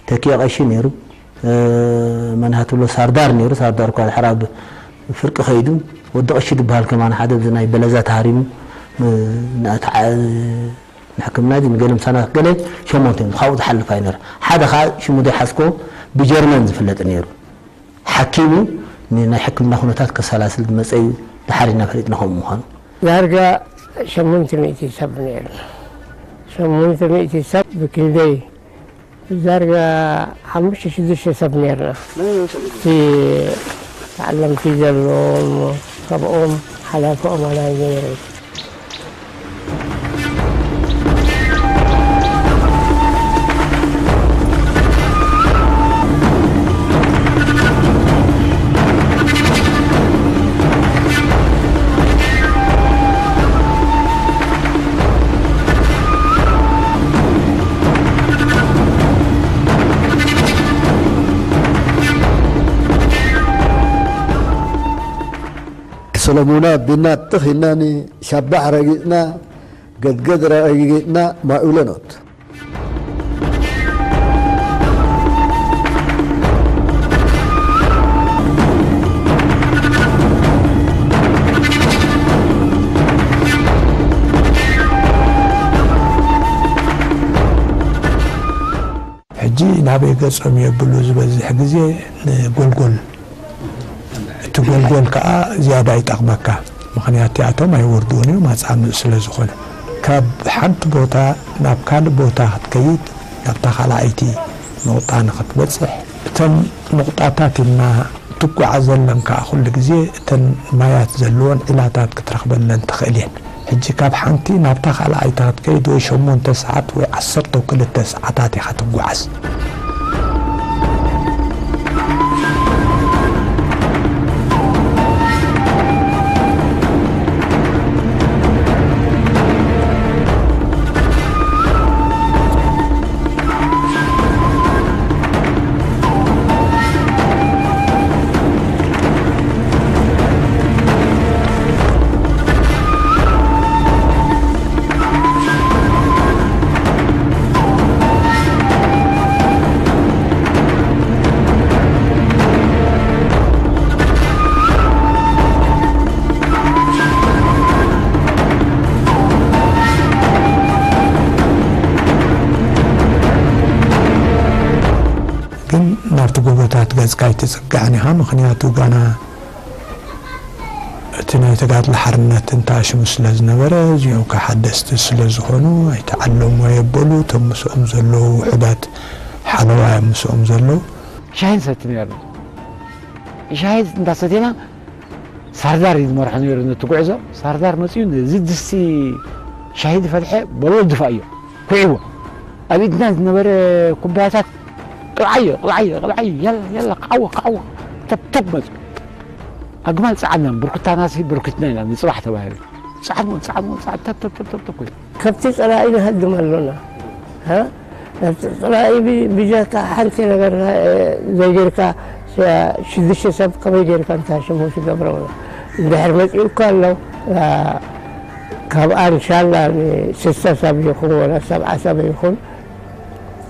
ተኪኦ ቀሺ ነይሩ፣ እ፣ መን ሃትብሎ ሳርዳር ነይሩ፣ ሳርዳር እኳ ድሕር ኣብ ፍርቂ ከይዱ፣ ወዲ ቀሺ ዝበሃል ከማን ሓደ ኣብዚ ናይ በለዛ ተሃሪሙ፣ እ፣ ንኣታ-፣ ንሕክምና እዚ ንገለ ምሳና ገለ ሸሞንተ እዮም፣ ካብኡ ዝሓልፍ ኣይነበረ። ሓደ ኸዓ ሽሙ ዘይሓዝኮ ብጀርመን ዝፍለጥ ነይሩ። ሓኪም እዩ፣ ንናይ ሕክምና ኩነታት ከሰላስል ዝመጸ እዩ፣ ድሓር ኢና ፈሊጥና ከምኡ ምዃኑ። ዳርጋ ሸሞንተ ሚእቲ ሰብ ነይሩ። ሸሞንተ ሚእቲ ሰብ ብክንደይ ዳርጋ ሓሙሽተ ሽዱሽተ ሰብ ነርና። እቲ ተዓለምቲ ዘለዎም ካብኦም ሓላፊኦም ኣና ነይሩ። ሰለሙና ቢና ትኽ ኢልና ንሻባሕ ረጊጽና፣ ገድገድ ረጊጽና፣ ማኡለኖት። ሕጂ ናበይ ገጾም የብሉ ዝበዝሕ ግዜ ንጎልጎል። እቲ ጎልጎል ከኣ ዝያዳ ይጠቕመካ። ምኽንያት እቲኣቶም ኣይወርድኡን እዮም፣ ኣጻምእ ስለ ዝኾነ። ካብ ሓንቲ ቦታ ናብ ካልእ ቦታ ክትከይድ፣ ናብታ ካልኣይቲ ንቑጣ ንኽትበጽሕ፣ እተን ንቑጣታት ኢልና ትጓዓዘለን ከኣ ኩሉ ግዜ እተን ማያት ዘለወን ዒላታት ክትረኽበለን ትኽእል እየን። ሕጂ ካብ ሓንቲ ናብታ ካልኣይታ ክትከይድ ወይ ሸሞንተ ሰዓት ወይ ዓሰርተ ክልተ ሰዓታት ኢኻ ትጓዓዝ። ግን ናብቲ ጎቦታት ገጽካ ኣይትጽጋዕን ኢኻ፣ ምኽንያቱ ጋና እቲ ናይ ተጋድሎ ሓርነት እንተኣሽሙ ስለ ዝነበረ፣ እዚኦም ከ ሓደስቲ ስለ ዝኾኑ ኣይተዓለሙ ኣየበሉ፣ እቶም ምስኦም ዘለዉ ውሑዳት ሓለዋ እዮም ምስኦም ዘለዉ። ሻሂ ንሰቲ ነርና። ሻሂ እንዳሰቴና ሳርዳር እዩ ዝመርሖ ነይሩ ነቲ ጉዕዞ። ሳርዳር መጺኡ ነዚ ድስቲ ሻሂ ዝፈትሐ በሎ ድፋእዮ። ኩዒዎ። ኣብ ኢድና ዝነበረ ኩባያታት ቅብዓዮ፣ ቅብዓዮ፣ ቅብዓዮ፣ የላ፣ የላ፣ ክዓወ፣ ክዓወ። ተብ፣ ተብ መጹ። ኣግማል ጸዓድና፣ ብርኩታናሲ ብርኩትና ኢና፣ ንጽባሕ ተባሂሉ። ጸዓድሞ፣ ጸዓድሞ፣ ጸዓድ፣ ተብ፣ ተብ፣ ተብ፣ ተብ፣ ተብ ኮይኑ። ከብቲ ጸላኢ ንሃድም ኣሎና። ሃ? ከብቲ ጸላኢ ብ-፣ ብጀካ ሓንቲ ነገር፣ እ፣ ዘይጌርካ፣ ሸ-፣ ሽዱሽተ ሰብ ከመይ ጌርካ እንታይ ሽሙ ትገብሮ? እንድሕር መጺኡ እኮ ኣሎ፣ ኣ፣ ካብ ኣንሻላ ንስልሳ ሰብ ይኹን ወላ ሰብዓ ሰብ ይኹን፣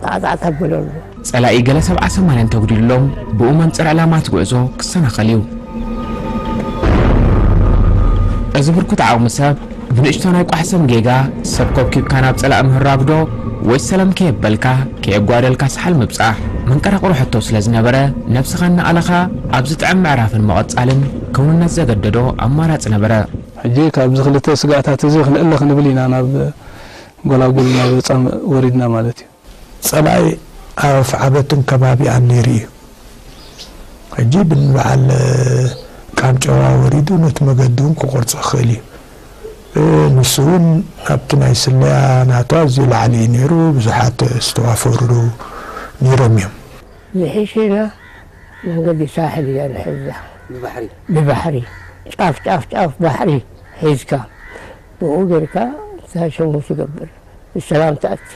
ጻዕጻዕ ተብለሉ። ጸላኢ ገለ ሰብዓ ሰማንያን ተጉዲሉሎም፣ ብኡ መንጽር ዕላማ እቲ ጉዕዞ ክሰናኸል እዩ። እዚ ብርኩት ዓቕሚ ሰብ፣ ብንእሽቶ ናይ ቋሕሰም ጌጋ፣ ሰብ ኮብኪብካ ናብ ጸላኢ ምህራብዶ፣ ወይስ ሰለም ከየበልካ፣ ከየጓደልካ ሰሓል ምብጻሕ፣ መንቀራቕሮ ሕቶ ስለ ዝነበረ፣ ነብስኻ እናኣለኻ፣ ኣብ ዝጥዕም ምዕራፍን ምቕጻልን፣ ክውንነት ዘገደዶ ኣማራጺ ነበረ። ሕጂ ካብዚ ክልተ ስግኣታት እዚ ክንእለ ክንብል ኢና ናብ ጎላጉል፣ ናብ ጻምእ ወሪድና ማለት እዩ። ጸላኢ ኣብ ኣፍዓበትን ከባቢኣን ነይሩ እዩ። ሕጂ ብንበዓል ቃንጨዋ ወሪዱ ነቲ መገዲ እውን ክቆርጾ ይኽእል እዩ። እ፣ ንሱ እውን ኣብቲ ናይ ስለያ ናቱ ኣዝዩ ላዕሊ እዩ ነይሩ። ብዙሓት ዝተዋፈሩሉ ነይሮም እዮም። ዝሕሸና መንገዲ ሳሕል እያ ንሕዛ። ብባሕሪ? ብባሕሪ። ጫፍ፣ ጫፍ፣ ጫፍ ባሕሪ ሒዝካ፣ ብኡ ጌርካ እንታይ ሸሙ ትገብር? ብሰላም ትኣቲ።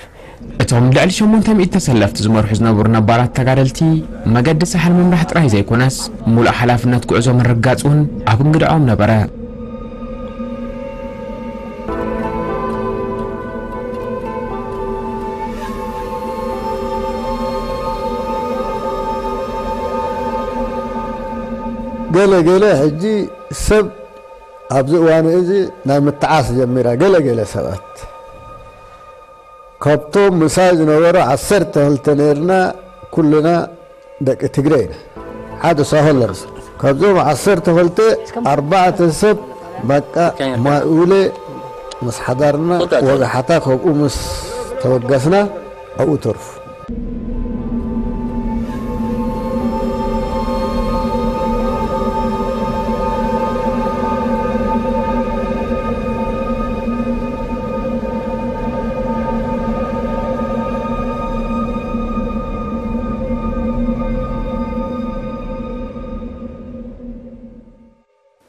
እቶም ልዕሊ ሸሞንተ ሚእቲ ተሰለፍቲ ዝመርሑ ዝነበሩ ነባራት ተጋደልቲ፣ መገዲ ሳሕል ምምራሕ ጥራይ ዘይኮነስ፣ ሙሉእ ሓላፍነት ጉዕዞ ምርግጋጽ እውን ኣብ እንግድዖም ነበረ። ገለ ገለ ሕጂ ሰብ ኣብዚ እዋን እዚ ናይ ምትዓስ ጀሚራ፣ ገለ ገለ ሰባት። ካብቶም ምሳይ ዝነበሩ ዓሰርተ ክልተ ነይርና፣ ኩልና ደቂ ትግረ ኢና። ሓደ ሳሆ ኣለና። ካብዞም ዓሰርተ ክልተ፣ ኣርባዕተ ሰብ በቃ ማይ ኡለ ምስ ሓዳርና፣ ወጋሓታ፣ ከምኡ ምስ ተበገስና ኣብኡ ተርፉ።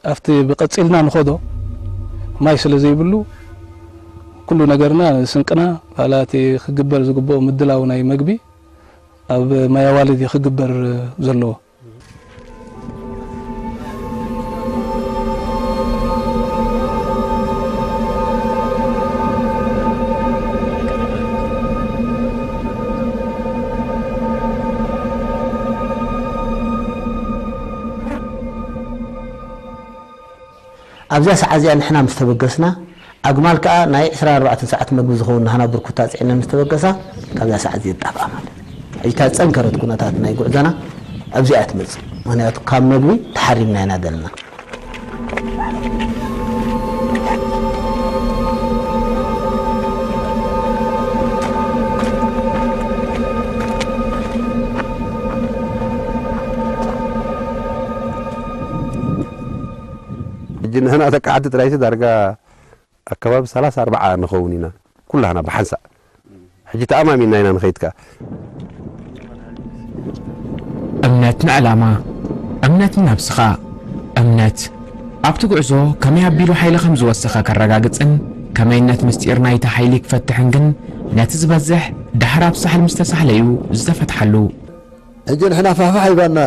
ኣብቲ ብቐጺልና ንኸዶ ማይ ስለ ዘይብሉ፣ ኩሉ ነገርና፣ ስንቅና፣ ዋላ እቲ ክግበር ዝግብኦ ምድላው ናይ መግቢ ኣብ ማይ ኣዋልድ እዩ ክግበር ዘለዎ። ኣብዛ ሰዓት እዚኣ ንሕና ምስ ተበገስና፣ ኣግማል ከኣ ናይ ዕስራን ኣርባዕተን ሰዓት መግቢ ዝኸውን ናህና ብርኩታ ጽዒነን ምስ ተበገሳ፣ ካብዛ ሰዓት እዚኣ ይጣፍኣ ማለት እዩ። ሕጂ እታ ዝጸንከረት ኩነታት ናይ ጉዕዞና ኣብዚኣ ትመጽእ። ምኽንያቱ ካብ መግቢ ተሓሪምና ኢና ዘለና። ንሕና ደቂ ዓዲ ጥራይሲ ዳርጋ ኣከባቢ ሰላሳ ኣርባዓ ንኸውን ኢና፣ ኩላህና ብሓንሳእ። ሕጂ ተኣማሚና ኢና ንኸይድ ከኣ። እምነት ንዕላማ፣ እምነት ንነብስኻ፣ እምነት ኣብቲ ጉዕዞ ከመይ ኣቢሉ ሓይሊ ከም ዝወሰኸ ከረጋግጽን ከመይነት ምስጢር ናይቲ ሓይሊ ክፈትሕን ግን ነቲ ዝበዝሕ ዳሕር ኣብ ሳሕል ምስ ተሳሕለ እዩ ዝተፈትሓሉ። ሕጂ ንሕና ፋሕፋሕ ይባና፣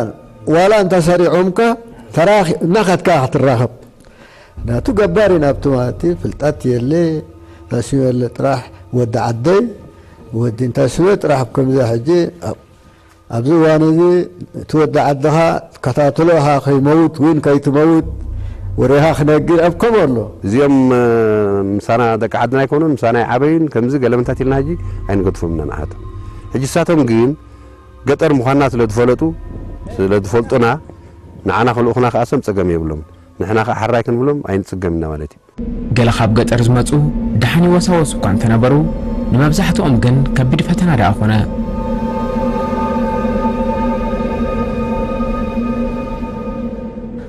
ዋላ እንተ ሰሪዖምካ ተራኺ-፣ እናኸድካ ክትራኸብ። ናቱ ገባር ኢና ኣብቲ ማለት እዩ። ፍልጠት የለ፣ ተስዮ የለ ጥራሕ፣ ወዲ ዓደይ፣ ወዲ እንተስዮ ጥራሕ ኣብ ከምዚኣ ሕጂ ኣብ፣ ኣብዚ እዋን እዚ እቲ ወዲ ዓድኻ ትከታተሎ ኢኻ፣ ከይመውት እውን ከይትመውት ወሬኻ ክነግር ኣብ ከምኡ ኣሎ። እዚኦም፣ እ፣ ምሳና ደቂ ዓድና ኣይኮኑን፣ ምሳና ኣይዓበዩን፣ ከምዚ ገለ ምንታት ኢልና ሕጂ ኣይንገድፎም ኢና ንዓቶም። ሕጂ እሳቶም ግን ገጠር ምዃንና ስለ ዝፈለጡ፣ ስለ ዝፈልጡና፣ ንዓና ክልኡኹና ከኣ እሶም ጸገም የብሎም። ንሕና ከኣ ሕራይ ክንብሎም ኣይንጽገም ኢና ማለት እዩ። ገለ ካብ ገጠር ዝመጹ ደሓን ይወሳወሱ እኳ እንተነበሩ፣ ንመብዛሕትኦም ግን ከቢድ ፈተና ደኣ ኾነ።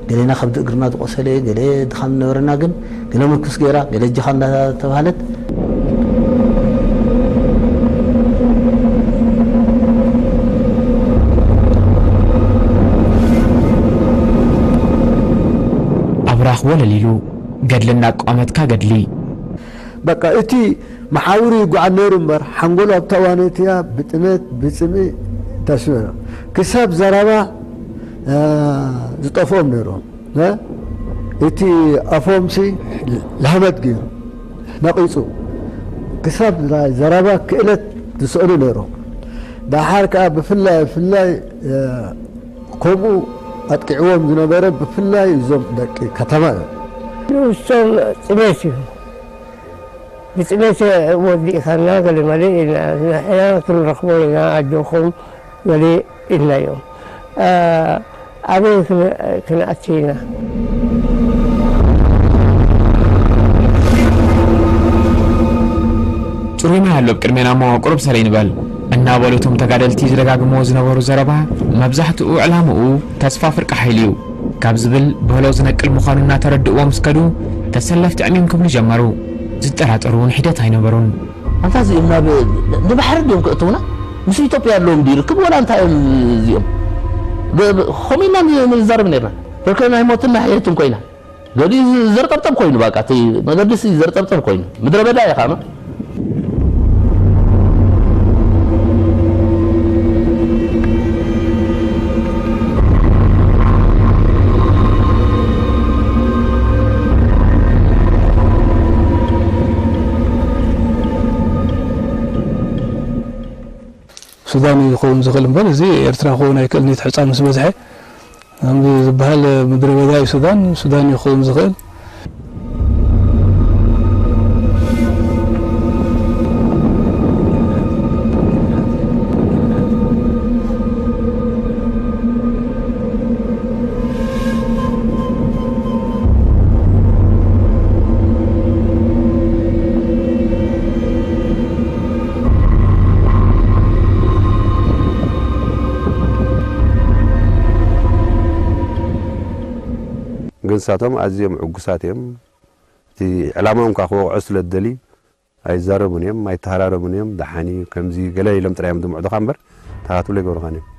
ገሌና ከብዲ እግርና ዝቆሰለ፣ ገለ ድኻም ዝነበረና፣ ግን ገለ ምርኩስ ገይራ፣ ገለ እጅኻ እንዳተባህለት። ኣብራኽ ወለል ኢሉ፣ ገድሊ እናቋመትካ ገድሊ። በቃ እቲ መሓውሩ ይጓዓዝ ነይሩ እምበር፣ ሓንጎሉ ኣብታ እዋን እቲኣ ብጥሜት፣ ብጽምኢ ተስበረ። ክሳብ ዘረባ፣ እ፣ ዝጠፍኦም ነይሮም። እ፣ እቲ ኣፎምሲ ላህመት ገይሩ ነቒጹ። ክሳብ ናይ ዘረባ ክእለት ዝስእኑ ነይሮም። ደሓር ከኣ ብፍላይ፣ ብፍላይ፣ እ፣ ከምኡ ኣጥቂዕዎም ዝነበረ ብፍላይ እዞም ደቂ ከተማ እዮም። ንሶም ጽሜት እዩ። ብጽሜት ወዲእኻና ገለ መለ ኢልና፣ ንሕና ክንረኽቦ ኢና፣ ኣጆኹም ገለ ኢልናዮም። ኣ-፣ ኣበይ ክን-፣ ክንኣቲ ኢና? ጽሩይ ማይ ኣሎ ኣብ ቅድሜና እሞ ቁሩብ ሰለይ ንበል እናበሉ እቶም ተጋደልቲ ዝደጋግምዎ ዝነበሩ ዘረባ መብዛሕትኡ ዕላምኡ ተስፋ ፍርቂ ሓይሊ እዩ ካብ ዝብል በሎ ዝነቅል ምዃኑ እናተረድእዎ ምስ ከዱ ተሰለፍቲ ዕሚም ክብሉ ጀመሩ። ዝጠራጠሩ እውን ሒደት ኣይነበሩን። ኣንታ እዚኦም ናብ፣ ንባሕሪ ድዮም ክእትውና? ምስ ኢትዮጵያ ኣለዎም ድዩ ርክብ ወላ እንታይ እዮም እዚኦም? ብ-፣ ብ-፣ ከምኡ ኢልና ን-፣ ንዛረብ ነርና። ርክብ ናይ ሞትን ናይ ሕየትን ኮይና። ገሊኡ ዘርጠብጠብ ኮይኑ፣ በቃ፣ እቲ መገዲ ሲ ዘርጠብጠብ ኮይኑ። ምድረ በዳ ኢኻ፣ ማ? ሱዳን እዩ ክኸውን ዝኽእል እምበር፣ እዚ ኤርትራ ክኸውን ኣይክእልን እዩ። እቲ ሕጻን ምስ በዝሐ፣ ከምዚ ዝበሃል ምድረ በዳ እዩ ሱዳን፣ ሱዳን እዩ ክኸውን ዝኽእል። ግን ንሳቶም ኣዝዮም ዕጉሳት እዮም። እቲ ዕላማኦም ከኣ ክወቕዖ ስለ ዝደልዩ ኣይዛረቡን እዮም፣ ኣይተሃራረቡን እዮም። ደሓን እዩ፣ ከምዚ ገለ ኢሎም ጥራይ እዮም ዝምዕዱኻ እምበር፣ እንታይ ክትብሎ ኣይገብሩኻን እዮም።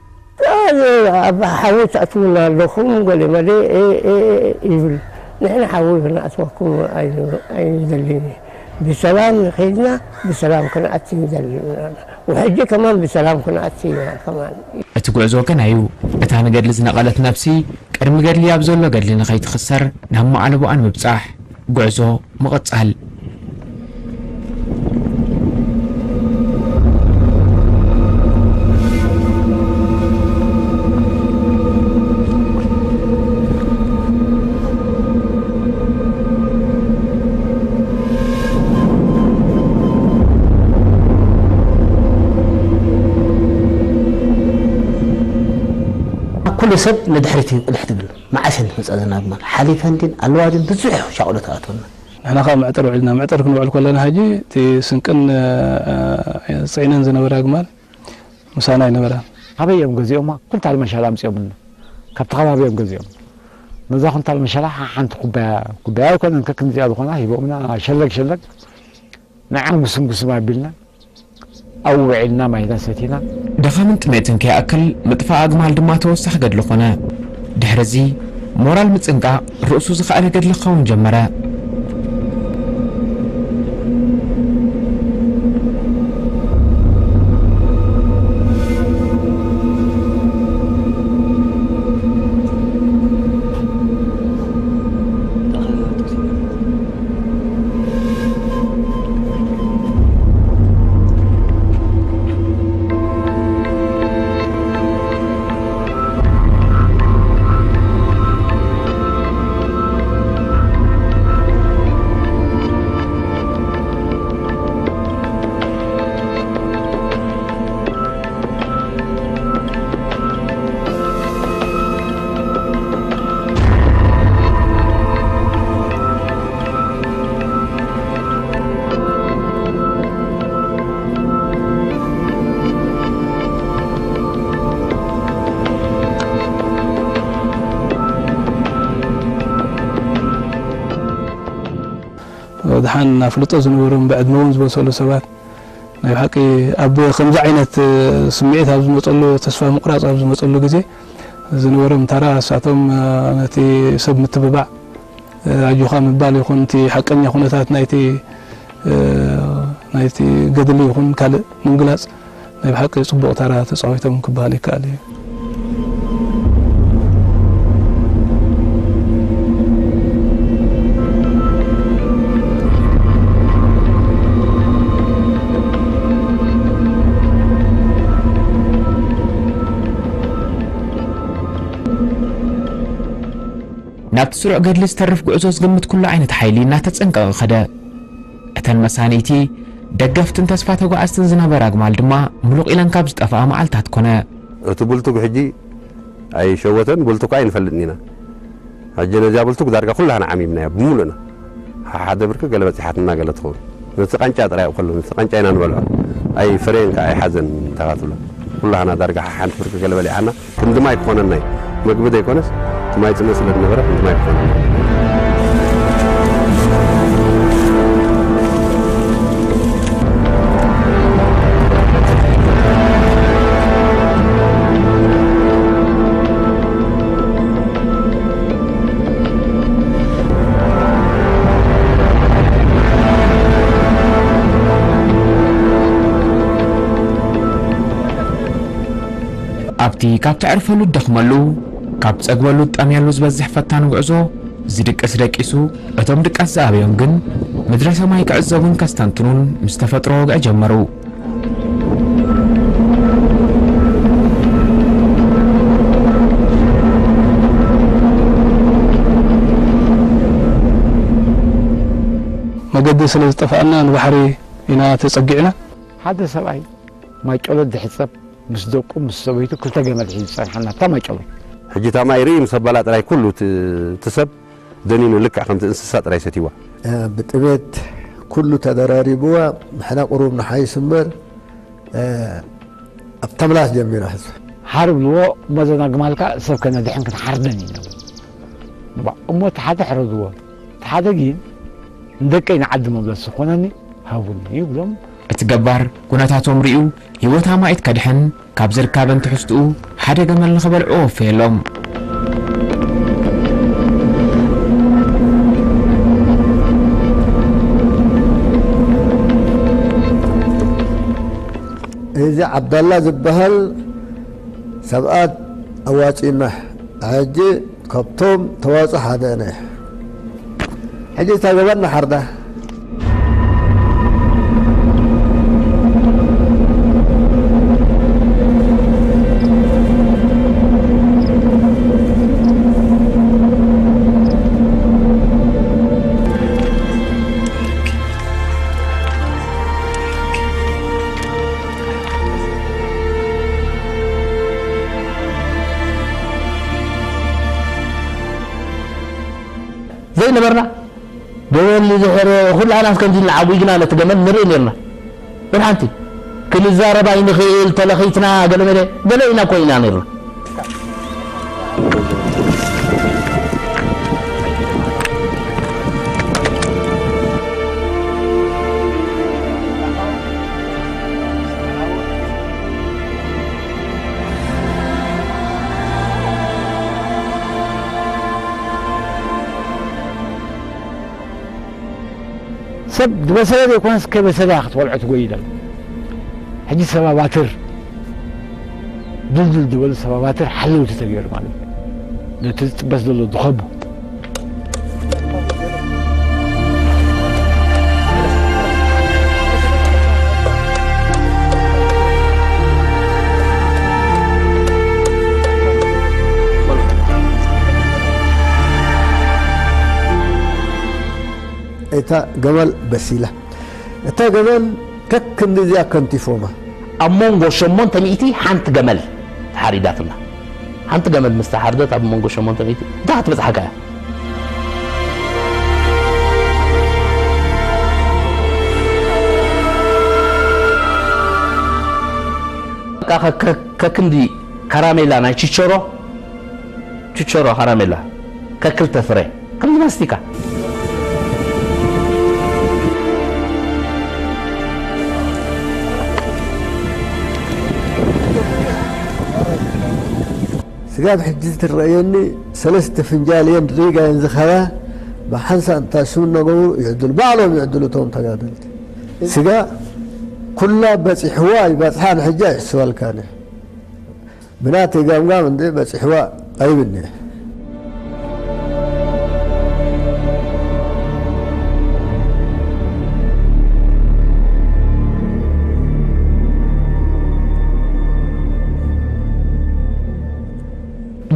ኣብ ሓዊ ተእትዉና ኣለኹም፣ ገለ መለ፣ ኤ፣ ኤ፣ ኤ፣ ይብል። ንሕና ሓዊ ክንኣትወኩም ኣይ-፣ ኣይንደልን እዩ። ብሰላም ኸይድና፣ ብሰላም ክንኣቲ ንደሊ። ወሕጂ ከማን ብሰላም ክንኣቲ ኢና ከማን። እቲ ጉዕዞ ገና እዩ። እታ ንገድሊ ዝነቐለት ነብሲ፣ ቅድሚ ገድሊ ኣብ ዘሎ ገድሊ ንኸይትኽሰር፣ ናብ መዓልቦኣ ንምብጻሕ። ጉዕዞ ምቕጻል። ኩሉ ሰብ ንድሕሪት እዩ ቅልሕ ትብል። መዓስ እየን ዝመጻ ዝናብ ማል? ሓሊፈን ድን ኣለዋ ድን ብዙሕ ሻቕሎት ኣእትወና። ንሕና ኸኣ መዕጠር ውዒልና። መዕጠር ክንውዕል ከለና ሕጂ እቲ ስንቅን፣ እ፣ እ፣ ጽዒነን ዝነበራ ኣግማል ምሳና ኣይነበራን። ካበይ እዮም ገዚኦማ? ኩንታል መሻል ኣምጺኦምልና። ካብቲ ከባቢ እዮም ገዚኦም። ነዛ ኩንታል መሸላ ሓንቲ ኩባያ፣ ኩባያ ኣይኮነን፣ ከክንዚኣ ዝኾና ሂቦምና፣ ሸለግ ሸለግ ንዓ ጉስም ጉስም ኣቢልና፣ ኣብዒልና፣ ማይና ሰቲና። ድኻምን ጥሜትን ከይኣክል፣ ምጥፋእ ኣግማል ድማ ተወሳኺ ገድሊ ኾነ። ድሕሪ እዚ፣ ሞራል ምጽንቃቕ ርእሱ ዝኸኣለ ገድሊ ክኸውን ጀመረ። ደሓን ኣፍልጦ ዝነበሮም ብዕድመ እውን ዝበሰሉ ሰባት ናይ ብሓቂ ኣብ ከምዚ ዓይነት ስምዒት ኣብ ዝመፀሉ፣ ተስፋ ምቁራፅ ኣብ ዝመፀሉ ግዜ ዝነበሮም ተራ፣ እሳቶም ነቲ ሰብ ምትብባዕ፣ ኣጆኻ ምባል ይኹን፣ እቲ ሓቀኛ ኩነታት ናይቲ ናይቲ ገድሊ ይኹን ካልእ ምንግላፅ ናይ ብሓቂ ፅቡቕ ተራ ተፃዊቶም ክበሃል ይከኣል እዩ። ናብቲ ስሩዕ ገድሊ ዝተርፍ ጉዕዞ ዝግምት ኩሉ ዓይነት ሓይሊ እናተጸንቀቐ ኸደ። እተን መሳንይቲ፣ ደገፍትን ተስፋ ተጓዓዝትን ዝነበራ ኣግማል ድማ ምሉቕ ኢለን ካብ ዝጠፍኣ መዓልታት ኮነ። እቲ ብልቱግ ሕጂ ኣይሸወተን፣ ብልቱግ ኣይንፈልጥን ኢና። ሕጂ ነዚኣ ብልቱግ ዳርጋ ኩላህና ዓሚምናያ ብምሉእና። ሓደ ብርኪ ገለ በጺሓትና ገለ ትኸውን። ነቲ ቃንጫ ጥራይ እዩ ከሎ፣ ነቲ ቃንጫ ኢና ንበልዖ። ኣይ ፍሬን ከኣ ኣይሓዘን እንታ ክትብሎ። ኩላህና ዳርጋ ሓንቲ ብርኪ ገለ በሊዓና። ክንዲ ማይ ክኾነና እዩ። መግቢ ዘይኮነስ፣ እቲ ማይ ጽምእ ስለ ዝነበረ፣ ክንዲ ማይ ክኾነና እዩ። ኣብቲ ካብ ተዕርፈሉ እትደኽመሉ፣ ካብ ትጸግበሉ እትጠምየሉ ዝበዝሕ ፈታኒ ጉዕዞ፣ ዝድቅስ ደቂሱ፣ እቶም ድቃስ ዝኣበዮም ግን፣ ምድረ ሰማይ ክዕዘቡን ከስተንትኑን ምስ ተፈጥሮ ወግዒ ጀመሩ። መገዲ ስለ ዝጠፍኣና ንባሕሪ ኢና ተጸጊዕና። ሓደ ሰብኣይ ማይጨሎት ዝሕጸብ ምስ ደቁ ምስ ሰበይቱ ክልተ ገመል ሒዙ ጸንሓና፣ እታ ማይጨሎት። ሕጂ እታ ማይ ርኢ ምስ ኣባላ ጥራይ ኩሉ እቲ፣ እቲ ሰብ ደኒኑ ልክዕ ከምቲ እንስሳ ጥራይ ሰትይዋ። እ፣ ብጥሜት ኩሉ ተደራሪብዋ፣ ንሕና ቁሩብ ንሓይስ እምበር፣ እ፣ ኣብ ተምላስ ጀሚራ ህዝቢ። ሓር ብልዎ፣ እሞ እዘን ኣግማልካ ሰብ ከነድሕን ክንሓርደን እዩ ነብሎ። እሞ እቲ ሓደ ሕረድዎ፣ እቲ ሓደ ግን ንደቀይ ንዓዲ መብለሲ ዝኾነኒ ሃቡኒ ይብሎም። እቲ ገባር ኩነታቶም ርእዩ ህይወት ኣማኢት ከድሕን ካብ ዝርካበን ትሕዝትኡ ሓደ ገመል ንኽበልዕዎ ወፈየሎም። እዚ ዓብዳላ ዝበሃል ሰብኣት ኣዋጺና። ሕጂ ካብቶም ተዋጽኦ ሓደ ኣነ። ሕጂ እታ ገመል ንሓርዳ። ዘይነበርና ገበል ድሕር ኩላህናስ ከምዚ ኢልና ዓጒግና ነቲ ገመል ንርኢ ነርና። ወላ ሓንቲ ክንዛረብ ኣይንኽእል፣ ተለኺትና ገለመለ ገለ ኢና እኮ ኢና ነርና። ዝበሰለ ዘይኮነስ ከይበሰለ እያ ክትበልዖ ትጎይዳ። ሕጂ ሰባባትር ድልድል ዝበሉ ሰባባትር ሓለውቲ ተገይሩ ማለት እዩ። ነቲ ዝጥበስ ዘሎ ዝኸቡ። እታ ገመል በሲላ። እታ ገመል ከክንዲ እዚኣ ከንቲፎማ። ኣብ መንጎ ሸሞንተ ሚእቲ ሓንቲ ገመል ተሓሪዳትና። ሓንቲ ገመል ምስ ተሓርደት ኣብ መንጎ ሸሞንተ ሚእቲ እንታይ ክትበጽሓካ እያ? በቃ ከ-፣ ከ-፣ ከክንዲ ካራሜላ ናይ ቺቸሮ፣ ቺቸሮ ካራሜላ ከክልተ ፍረ ከምዚ ማስቲካ። ስጋብ ሕጂ ትረኣየኒ ሰለስተ ፍንጃል እየን ሪጋ እየን ዝኸባ። ብሓንሳእ እንታሽሙ እናገበሩ ይዕድሉ፣ ባዕሎም ይዕድሉ እቶም ተጋደልቲ። ስጋ ኩላ በፂሕዋ ይበፅሓ ንሕጂ ኣይሕስበልካን እየ። ብናተይ ጋምጋም እንደ በፂሕዋ ኣይብኒ።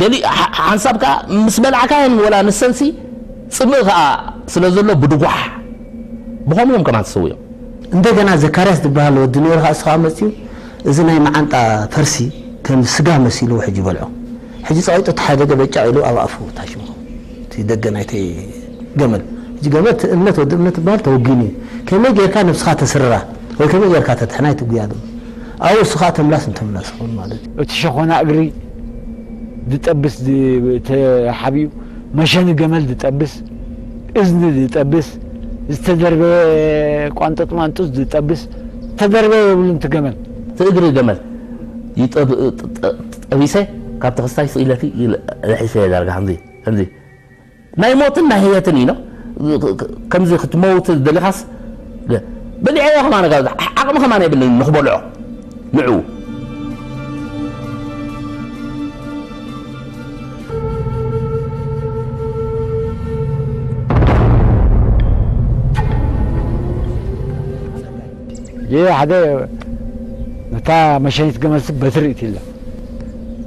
ገሊ ሓ-፣ ሓንሳብ ከኣ ምስ በላዕካየን ወላ ንሰንሲ ጽምእ ከኣ ስለ ዘሎ ብድጓሕ ብኸምኡ እዮም ከማን ዝስውዮም። እንደገና ዘካርያስ ዝበሃል ወዲ ነይሩ፣ ከኣ እሱ ከኣ መጺኡ፣ እዚ ናይ መዓንጣ ፈርሲ ከም ስጋ መሲሉ ሕጂ ይበልዖ። ሕጂ ጸቒጡ እቲ ሓደ ገበጫ ኢሉ ኣብ ኣፉ ታሽሙ። እቲ ደገ ናይቲ ገመል። ሕጂ ገመል እቲ እምነት፣ ወዲ እምነት ዝበሃል ተወጊኑ እዩ። ከመይ ጌርካ ነብስኻ ተስርራ ወይ ከመይ ጌርካ ተትሕና እዩ እቲ ጉያ ድማ። ኣብኡ እሱ ከኣ ተምላስ እንተምላስ ይኸውን ማለት እዩ። እቲ ሸኾና እግሪ ዝጠብስ ዝ-፣ ተሓቢኡ፣ መሸኒ ገመል ዝጠብስ፣ እዝኒ ዝጠብስ፣ ዝተደርበየ ቋንጠጥ ማንጡስ ዝጠብስ፣ ተደርበየ የብሉን እቲ ገመል። እቲ እግሪ ገመል ይጠብ-፣ ጠ-፣ ጠ-፣ ጠቢሰ ካብቲ ክስታይ ስኢለቲ ይል-፣ ልሒሰ ዳርጋ ከምዚ፣ ከምዚ። ናይ ሞትን ናይ ህይወትን እዩ፣ ነው። ከምዚ ክትመውት ደሊኻስ፣ በሊዐዮ ከማን፣ ዓቕሚ ከማን የብልን ንኽበልዖ ንዕኡ። ይህ ሓደ ነታ መሸኒት ገመልሲ በትሪ እቲ ኢላ።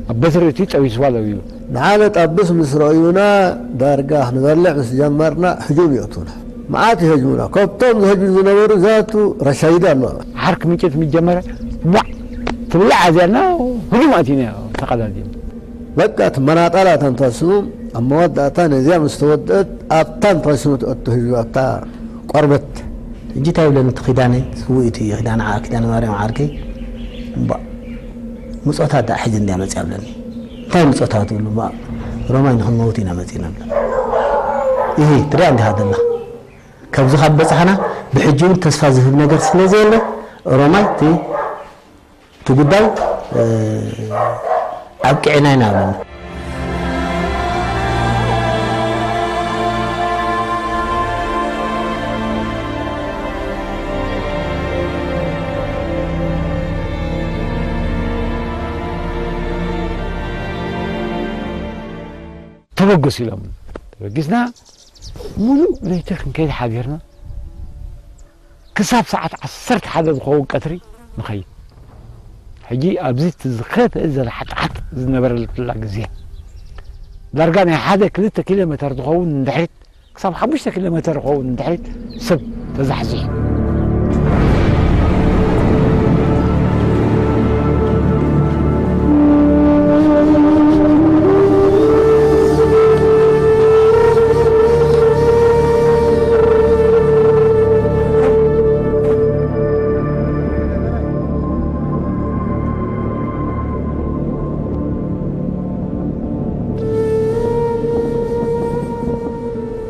ኣብ በትሪ እቲ ጠቢስዋ ለዊሉ። ንዓመት ኣብስ ምስ ረእዩና፣ ዳርጋ ክንበልዕ ምስ ጀመርና፣ ህጁም የእቱና። መዓት ይህጅሙና። ካብቶም ዝህጅሙ ዝነበሩ ዛቱ ረሻይዳ ኣለዋ። ዓርክ ምንጨት ምስ ጀመረ፣ ዋዕ ትብላዕ ኣዚያና፣ ህጁም ኣቲና ተቐዳዲም። በቃ፣ እቲ መናጣላ ተንተስሙ፣ ኣብ መወዳእታ ነዚኣ ምስ ተወደአት፣ ኣብታ እንተስሙ ትእቱ ህዝቢ፣ ኣብታ ቆርበት። ሕጂ እንታይ ይብለኒ እቲ ኪዳነይ፣ ስውእ እቲ ኪዳነ ዓ-፣ ኪዳነ ማርያም ዓርከይ፣ እምባእ፣ ምጾታት ደኣ ሕጂ እንድያ መጽያ ይብለኒ። እንታይ ምጾታት ትብሉ? እምባእ፣ ሮማይ ንኽንመውት ኢና መጺና ይብለኒ። እሂ፣ ትሪኣ እንዲኻ ደላ። ካብዚ ካብ በጻሕና፣ ብሕጂ እውን ተስፋ ዝህብ ነገር ስለ ዘየለ፣ ሮማይ እቲ እቲ ጉዳይ፣ እ፣ ኣብቂዕና ኢና ብለና። ተበገሱ ኢሎም። ተበጊስና፣ ሙሉእ ለይቲ ክንከይድ ሓዲርና። ክሳብ ሰዓት ዓሰርተ ሓደ ዝኸውን ቀትሪ ንኸይድ። ሕጂ ኣብዚ እቲ ዝኸፍአ ዘለሓጥሓጥ ዝነበረትላ ግዜ፣ ዳርጋ ናይ ሓደ ክልተ ኪሎ ሜተር ዝኸውን ንድሕሪት፣ ክሳብ ሓሙሽተ ኪሎ ሜተር ዝኸውን ንድሕሪት ሰብ ተዛሕዚሑ።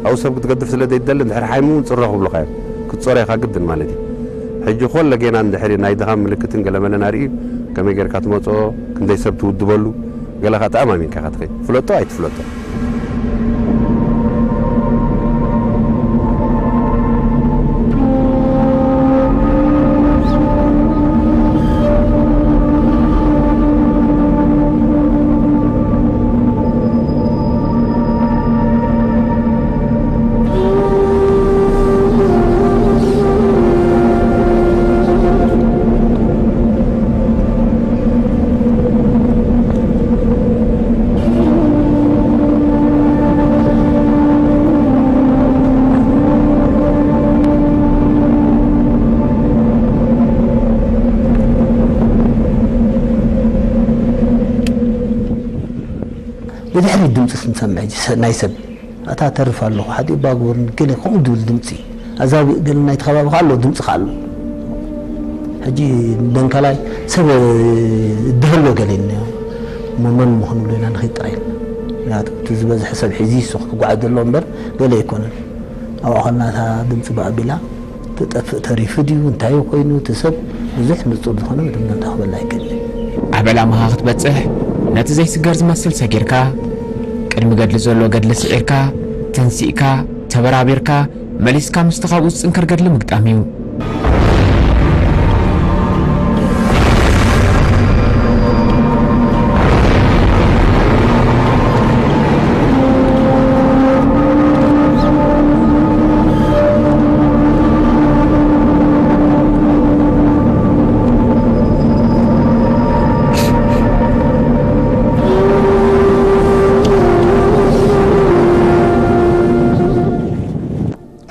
ኣብኡ ሰብ ክትገድፍ ስለ ዘይትደሊ፣ እንድሕር ሓይሙ እውን ጽሮ ክብሉኻ እዮም። ክትጾሮ ኢኻ ግድን ማለት እዩ። ሕጂ ኮለ ጌና እንድሕር ናይ ድኻም ምልክትን ገለመለን ኣርእዩ፣ ከመይ ጌርካ ትመጾ፣ ክንደይ ሰብ ትውድበሉ፣ ገለ ኻኣ ተኣማሚንካ ኢኻ ትኸይድ። ፍለጦ ኣይትፍለጦ። ብድሕሪት ድምፂ ክንሰምዕ፣ ሰ-፣ ናይ ሰብ ኣታ ተርፍ ኣለኹ፣ ሓዲኡ ባጉር፣ ገለ ከምኡ ድብል ድምፂ፣ ኣዛብእ ገለ ናይቲ ከባቢ ከ ኣሎ፣ ድምፂ ከ ኣሎ። ሕጂ ደንከላይ ሰብ ድህሎ ገለ እኒኦ፣ እሞ መን ምኾኑ ኢልና ንኸይድ ጥራይ ኢልና። ምክንያቱ እቲ ዝበዝሐ ሰብ ሒዙ ይስኽ ክጓዓዝ ዘሎ እምበር ገለ ኣይኮነን። ኣብ ኣኸልና እታ ድምፂ ብኣቢላ ትጠፍእ ተሪፉ ድዩ እንታይ ኮይኑ፣ እቲ ሰብ ብዙሕ ንፁር ዝኾነ መደምደምታ ክበላ ኣይክእልን። ኣብ ዕላማኻ ክትበጽሕ፣ ነቲ ዘይስገር ዝመስል ሰጊርካ፣ ቅድሚ ገድሊ ዘሎ ገድሊ ስዒርካ፣ ተንሲእካ፣ ተበራቢርካ፣ መሊስካ ምስቲ ካብኡ ዝጽንከር ገድሊ ምግጣም እዩ።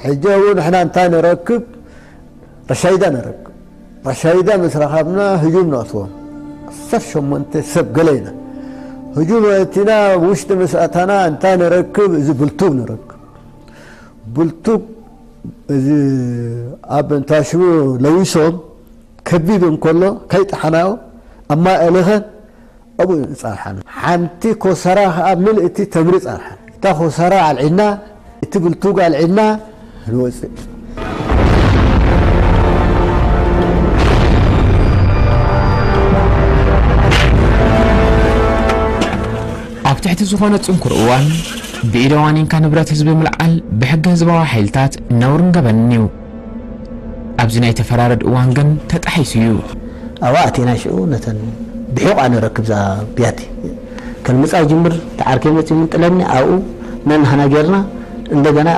ሕጂ እውን ንሕና እንታይ ንረክብ? ረሻይዳ ንረክብ። ረሻይዳ ምስ ረኸብና ህጁም ነእትዎም። ዓሰርተ ሸሞንተ ሰብ ገለ ኢና። ህጁም ኣእቲና ውሽጢ ምስ ኣታና እንታይ ንረክብ? እዚ ብልቱግ ንረክብ። ብልቱግ እዚ ኣብ እንታሽሙ ለዊሶም ከቢብ እንከሎ ከይጠሓናዮ ኣብ ማይ ኣእልኸን ኣብኡ ንጻርሓን። ሓንቲ ኮሰራ ከኣ ምልእቲ ተምሪ ጻርሓን። እታ ኮሰራ ኣልዒልና፣ እቲ ብልቱግ ኣልዒልና ንወጽእ። ኣብ ትሕቲ ዝኾነ ጽንኩር እዋን ብኢደ ዋኒንካ ንብረት ህዝቢ ምልዓል ብሕጊ ህዝባዊ ሓይልታት ነውርን ገበንን እዩ። ኣብዚ ናይ ተፈራረድ እዋን ግን ተጣሒሱ እዩ። ኣብኣ ኣቲና ሽዑ ነተን ብሒቑ ኣነ ረክብ እዛ ብያቲ ከልምጻ ጅምር፣ ተዓርከይ መጺኡ ምንጥለኒ፣ ኣብኡ ነንሕና ጌርና እንደገና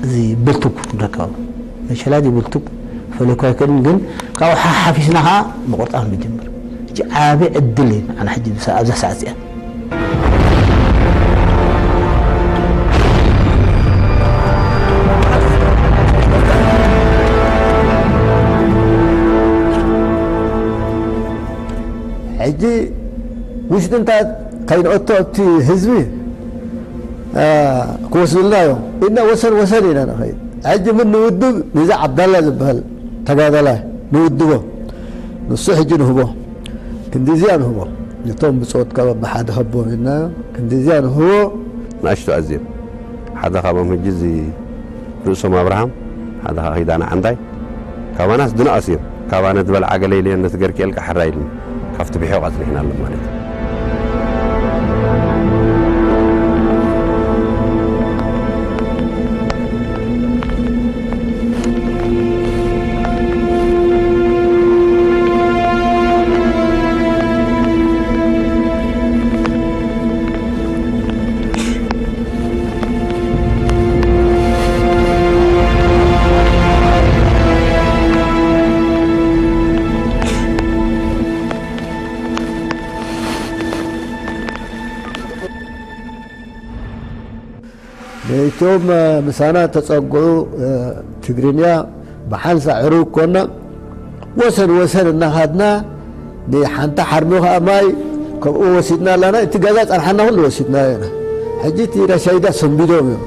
እዚ ብልቱግ ንረክባ። መሸላ እዚ ብልቱግ ፈለኳ ኣይክእልን፣ ግን ካብኡ ሓሓፊስና ኸዓ ምቑርጣም ንጅምር። ሕጂ ዓቢ ዕድል እዩ ንዓና ሕጂ ብሳ-፣ ኣብዛ ሰዓት እዚኣ። ሕጂ ውሽጥንታት ከይንኦቶ ኣብቲ ህዝቢ፣ አ፣ ክወስዱልና እዮም። እና ወሰን ወሰን ኢና ንኸይድ። ሕጂ ምን ንውድብ፣ ነዚ ዓብዳላ ዝበሃል ተጋዳላይ ንውድቦ። ንሱ ሕጂ ንህቦ። ክንዲዚኣ ንህቦ። ነቶም ብጾትካ በብሓደ ሀቦም ኢልና ክንዲዚኣ ንህቦ። ንኣሽቱ ኣዝዮም። ሓደ ካብኦም ሕጂ እዚ ርእሶም ኣብርሃም፣ ሓደ ከዓ ኪዳነ ዓንዳይ። ካባናስ ድንኣስ እዮም። ካባነ ዝበልዓ ገለ ኢለ ነቲ ገርኪ ኤልካ ሕራይ ኢሉኒ። ካብቲ ብሒቕ ኣጽኒሕና ኣሎ ማለት እዩ። ነቶም ምሳና ተጸግዑ ትግርኛ ብሓንሳእ ዕሩብ ኮና፣ ወሰን ወሰን እናኻድና ንሓንቲ ሓርሚ ኸኣ ማይ ካብኡ ወሲድና ኣለና። እቲ ገዛ ጸርሓና ኩሉ ወሲድናዮ ኢና። ሕጂ እቲ ረሻይዳ ሰንቢዶም እዮም።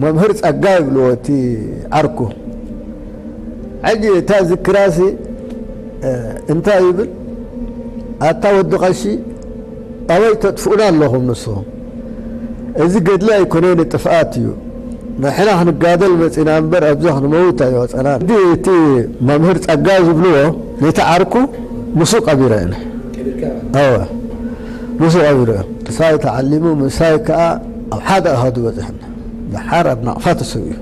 መምህር ጸጋ ይብልዎ እቲ ዓርኩ። ሕጂ እታ ዝክራሲ፣ እ፣ እንታይ ይብል? ኣታ ወዲ ቀሺ ኣበይ ተጥፍኡና ኣለኹም ንስኹም? እዚ ገድሊ ኣይኮነን፣ ጥፍኣት እዩ። ንሕና ክንጋደል መጺና እምበር ኣብዛ ክንመውት ኣይወጸናን። እቲ፣ እቲ መምህር ጸጋ ዝብልዎ ነቲ ዓርኩ ምስኡ ቀቢረ እየ። እወ፣ ምስኡ ቀቢረ እየ። ምሳይ ተዓሊሙ፣ ምሳይ ከኣ ኣብ ሓደ ኣሃዱ በጺሕና። ደሓር ኣብ ናቕፋ ተሰዊኡ።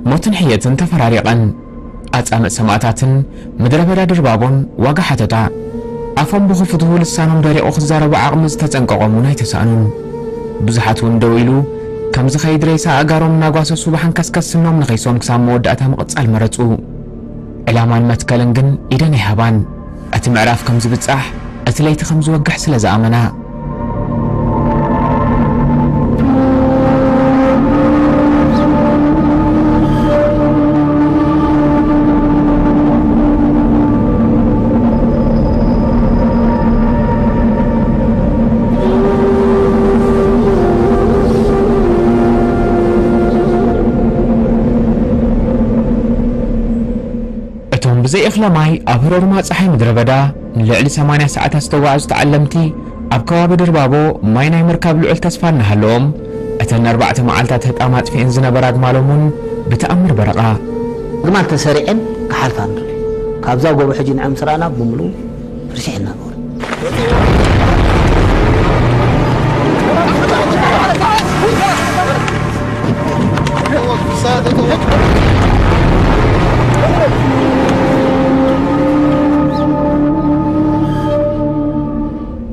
ሞትን ሕየትን ተፈራሪቐን። ኣጻምእ ሰማእታትን ምድረ በዳ ድርባቦን ዋጋ ሓተታ። ኣፎም ብኽፉትኡ ልሳኖም ደሪቑ ክዛረቡ ዓቕሚ ዝተጸንቀቖም እውን ኣይተሳእኑን። ብዙሓት እውን ደው ኢሉ ከም ዝኸይድ ሬሳ ኣእጋሮም እናጓሰሱ ብሓንከስከስ ስኖም ነኺሶም ክሳብ መወዳእታ ምቕጻል መረጹ። ዕላማን መትከልን ግን ኢደን ኣይሃባን። እቲ ምዕራፍ ከም ዝብጻሕ፣ እቲ ለይቲ ከም ዝወግሕ ስለ ዝኣመና። እቶም ብዘይ እኽለ ማይ ኣብ ህረርማ ጸሓይ ምድረ በዳ ንልዕሊ ሰማንያ ሰዓታት ዝተጓዕዙ ተዓለምቲ፣ ኣብ ከባቢ ድርባቦ ማይ ናይ ምርካብ ልዑል ተስፋ እናሃለዎም፣ እተን ኣርባዕተ መዓልታት ህጣም ኣጥፊአን ዝነበራ ኣግማሎም እውን ብተኣምር በረቓ። ኣግማል ተሰሪዐን ክሓልፋ ንርኢ። ካብዛ ጎቦ ሕጂ ንዐ ምስ ረኣና ብምሉኡ ርስሕ እናገበሩ።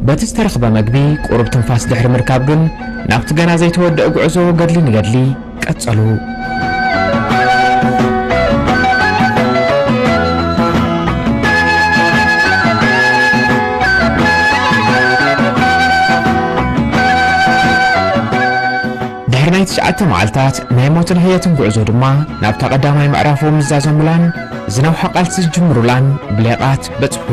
በቲ ዝተረኽበ መግቢ ቁሩብ ትንፋስ ድሕሪ ምርካብ ግን፣ ናብቲ ገና ዘይተወድአ ጉዕዞ ገድሊ ንገድሊ ቀጸሉ። ድሕሪ ናይ ትሽዓተ መዓልታት ናይ ሞትን ሕየትን ጉዕዞ ድማ፣ ናብታ ቀዳማይ ምዕራፎም ዝዛዘሙላን ዝነውሐ ቃልሲ ዝጅምሩላን ብሌቓት በጽሑ።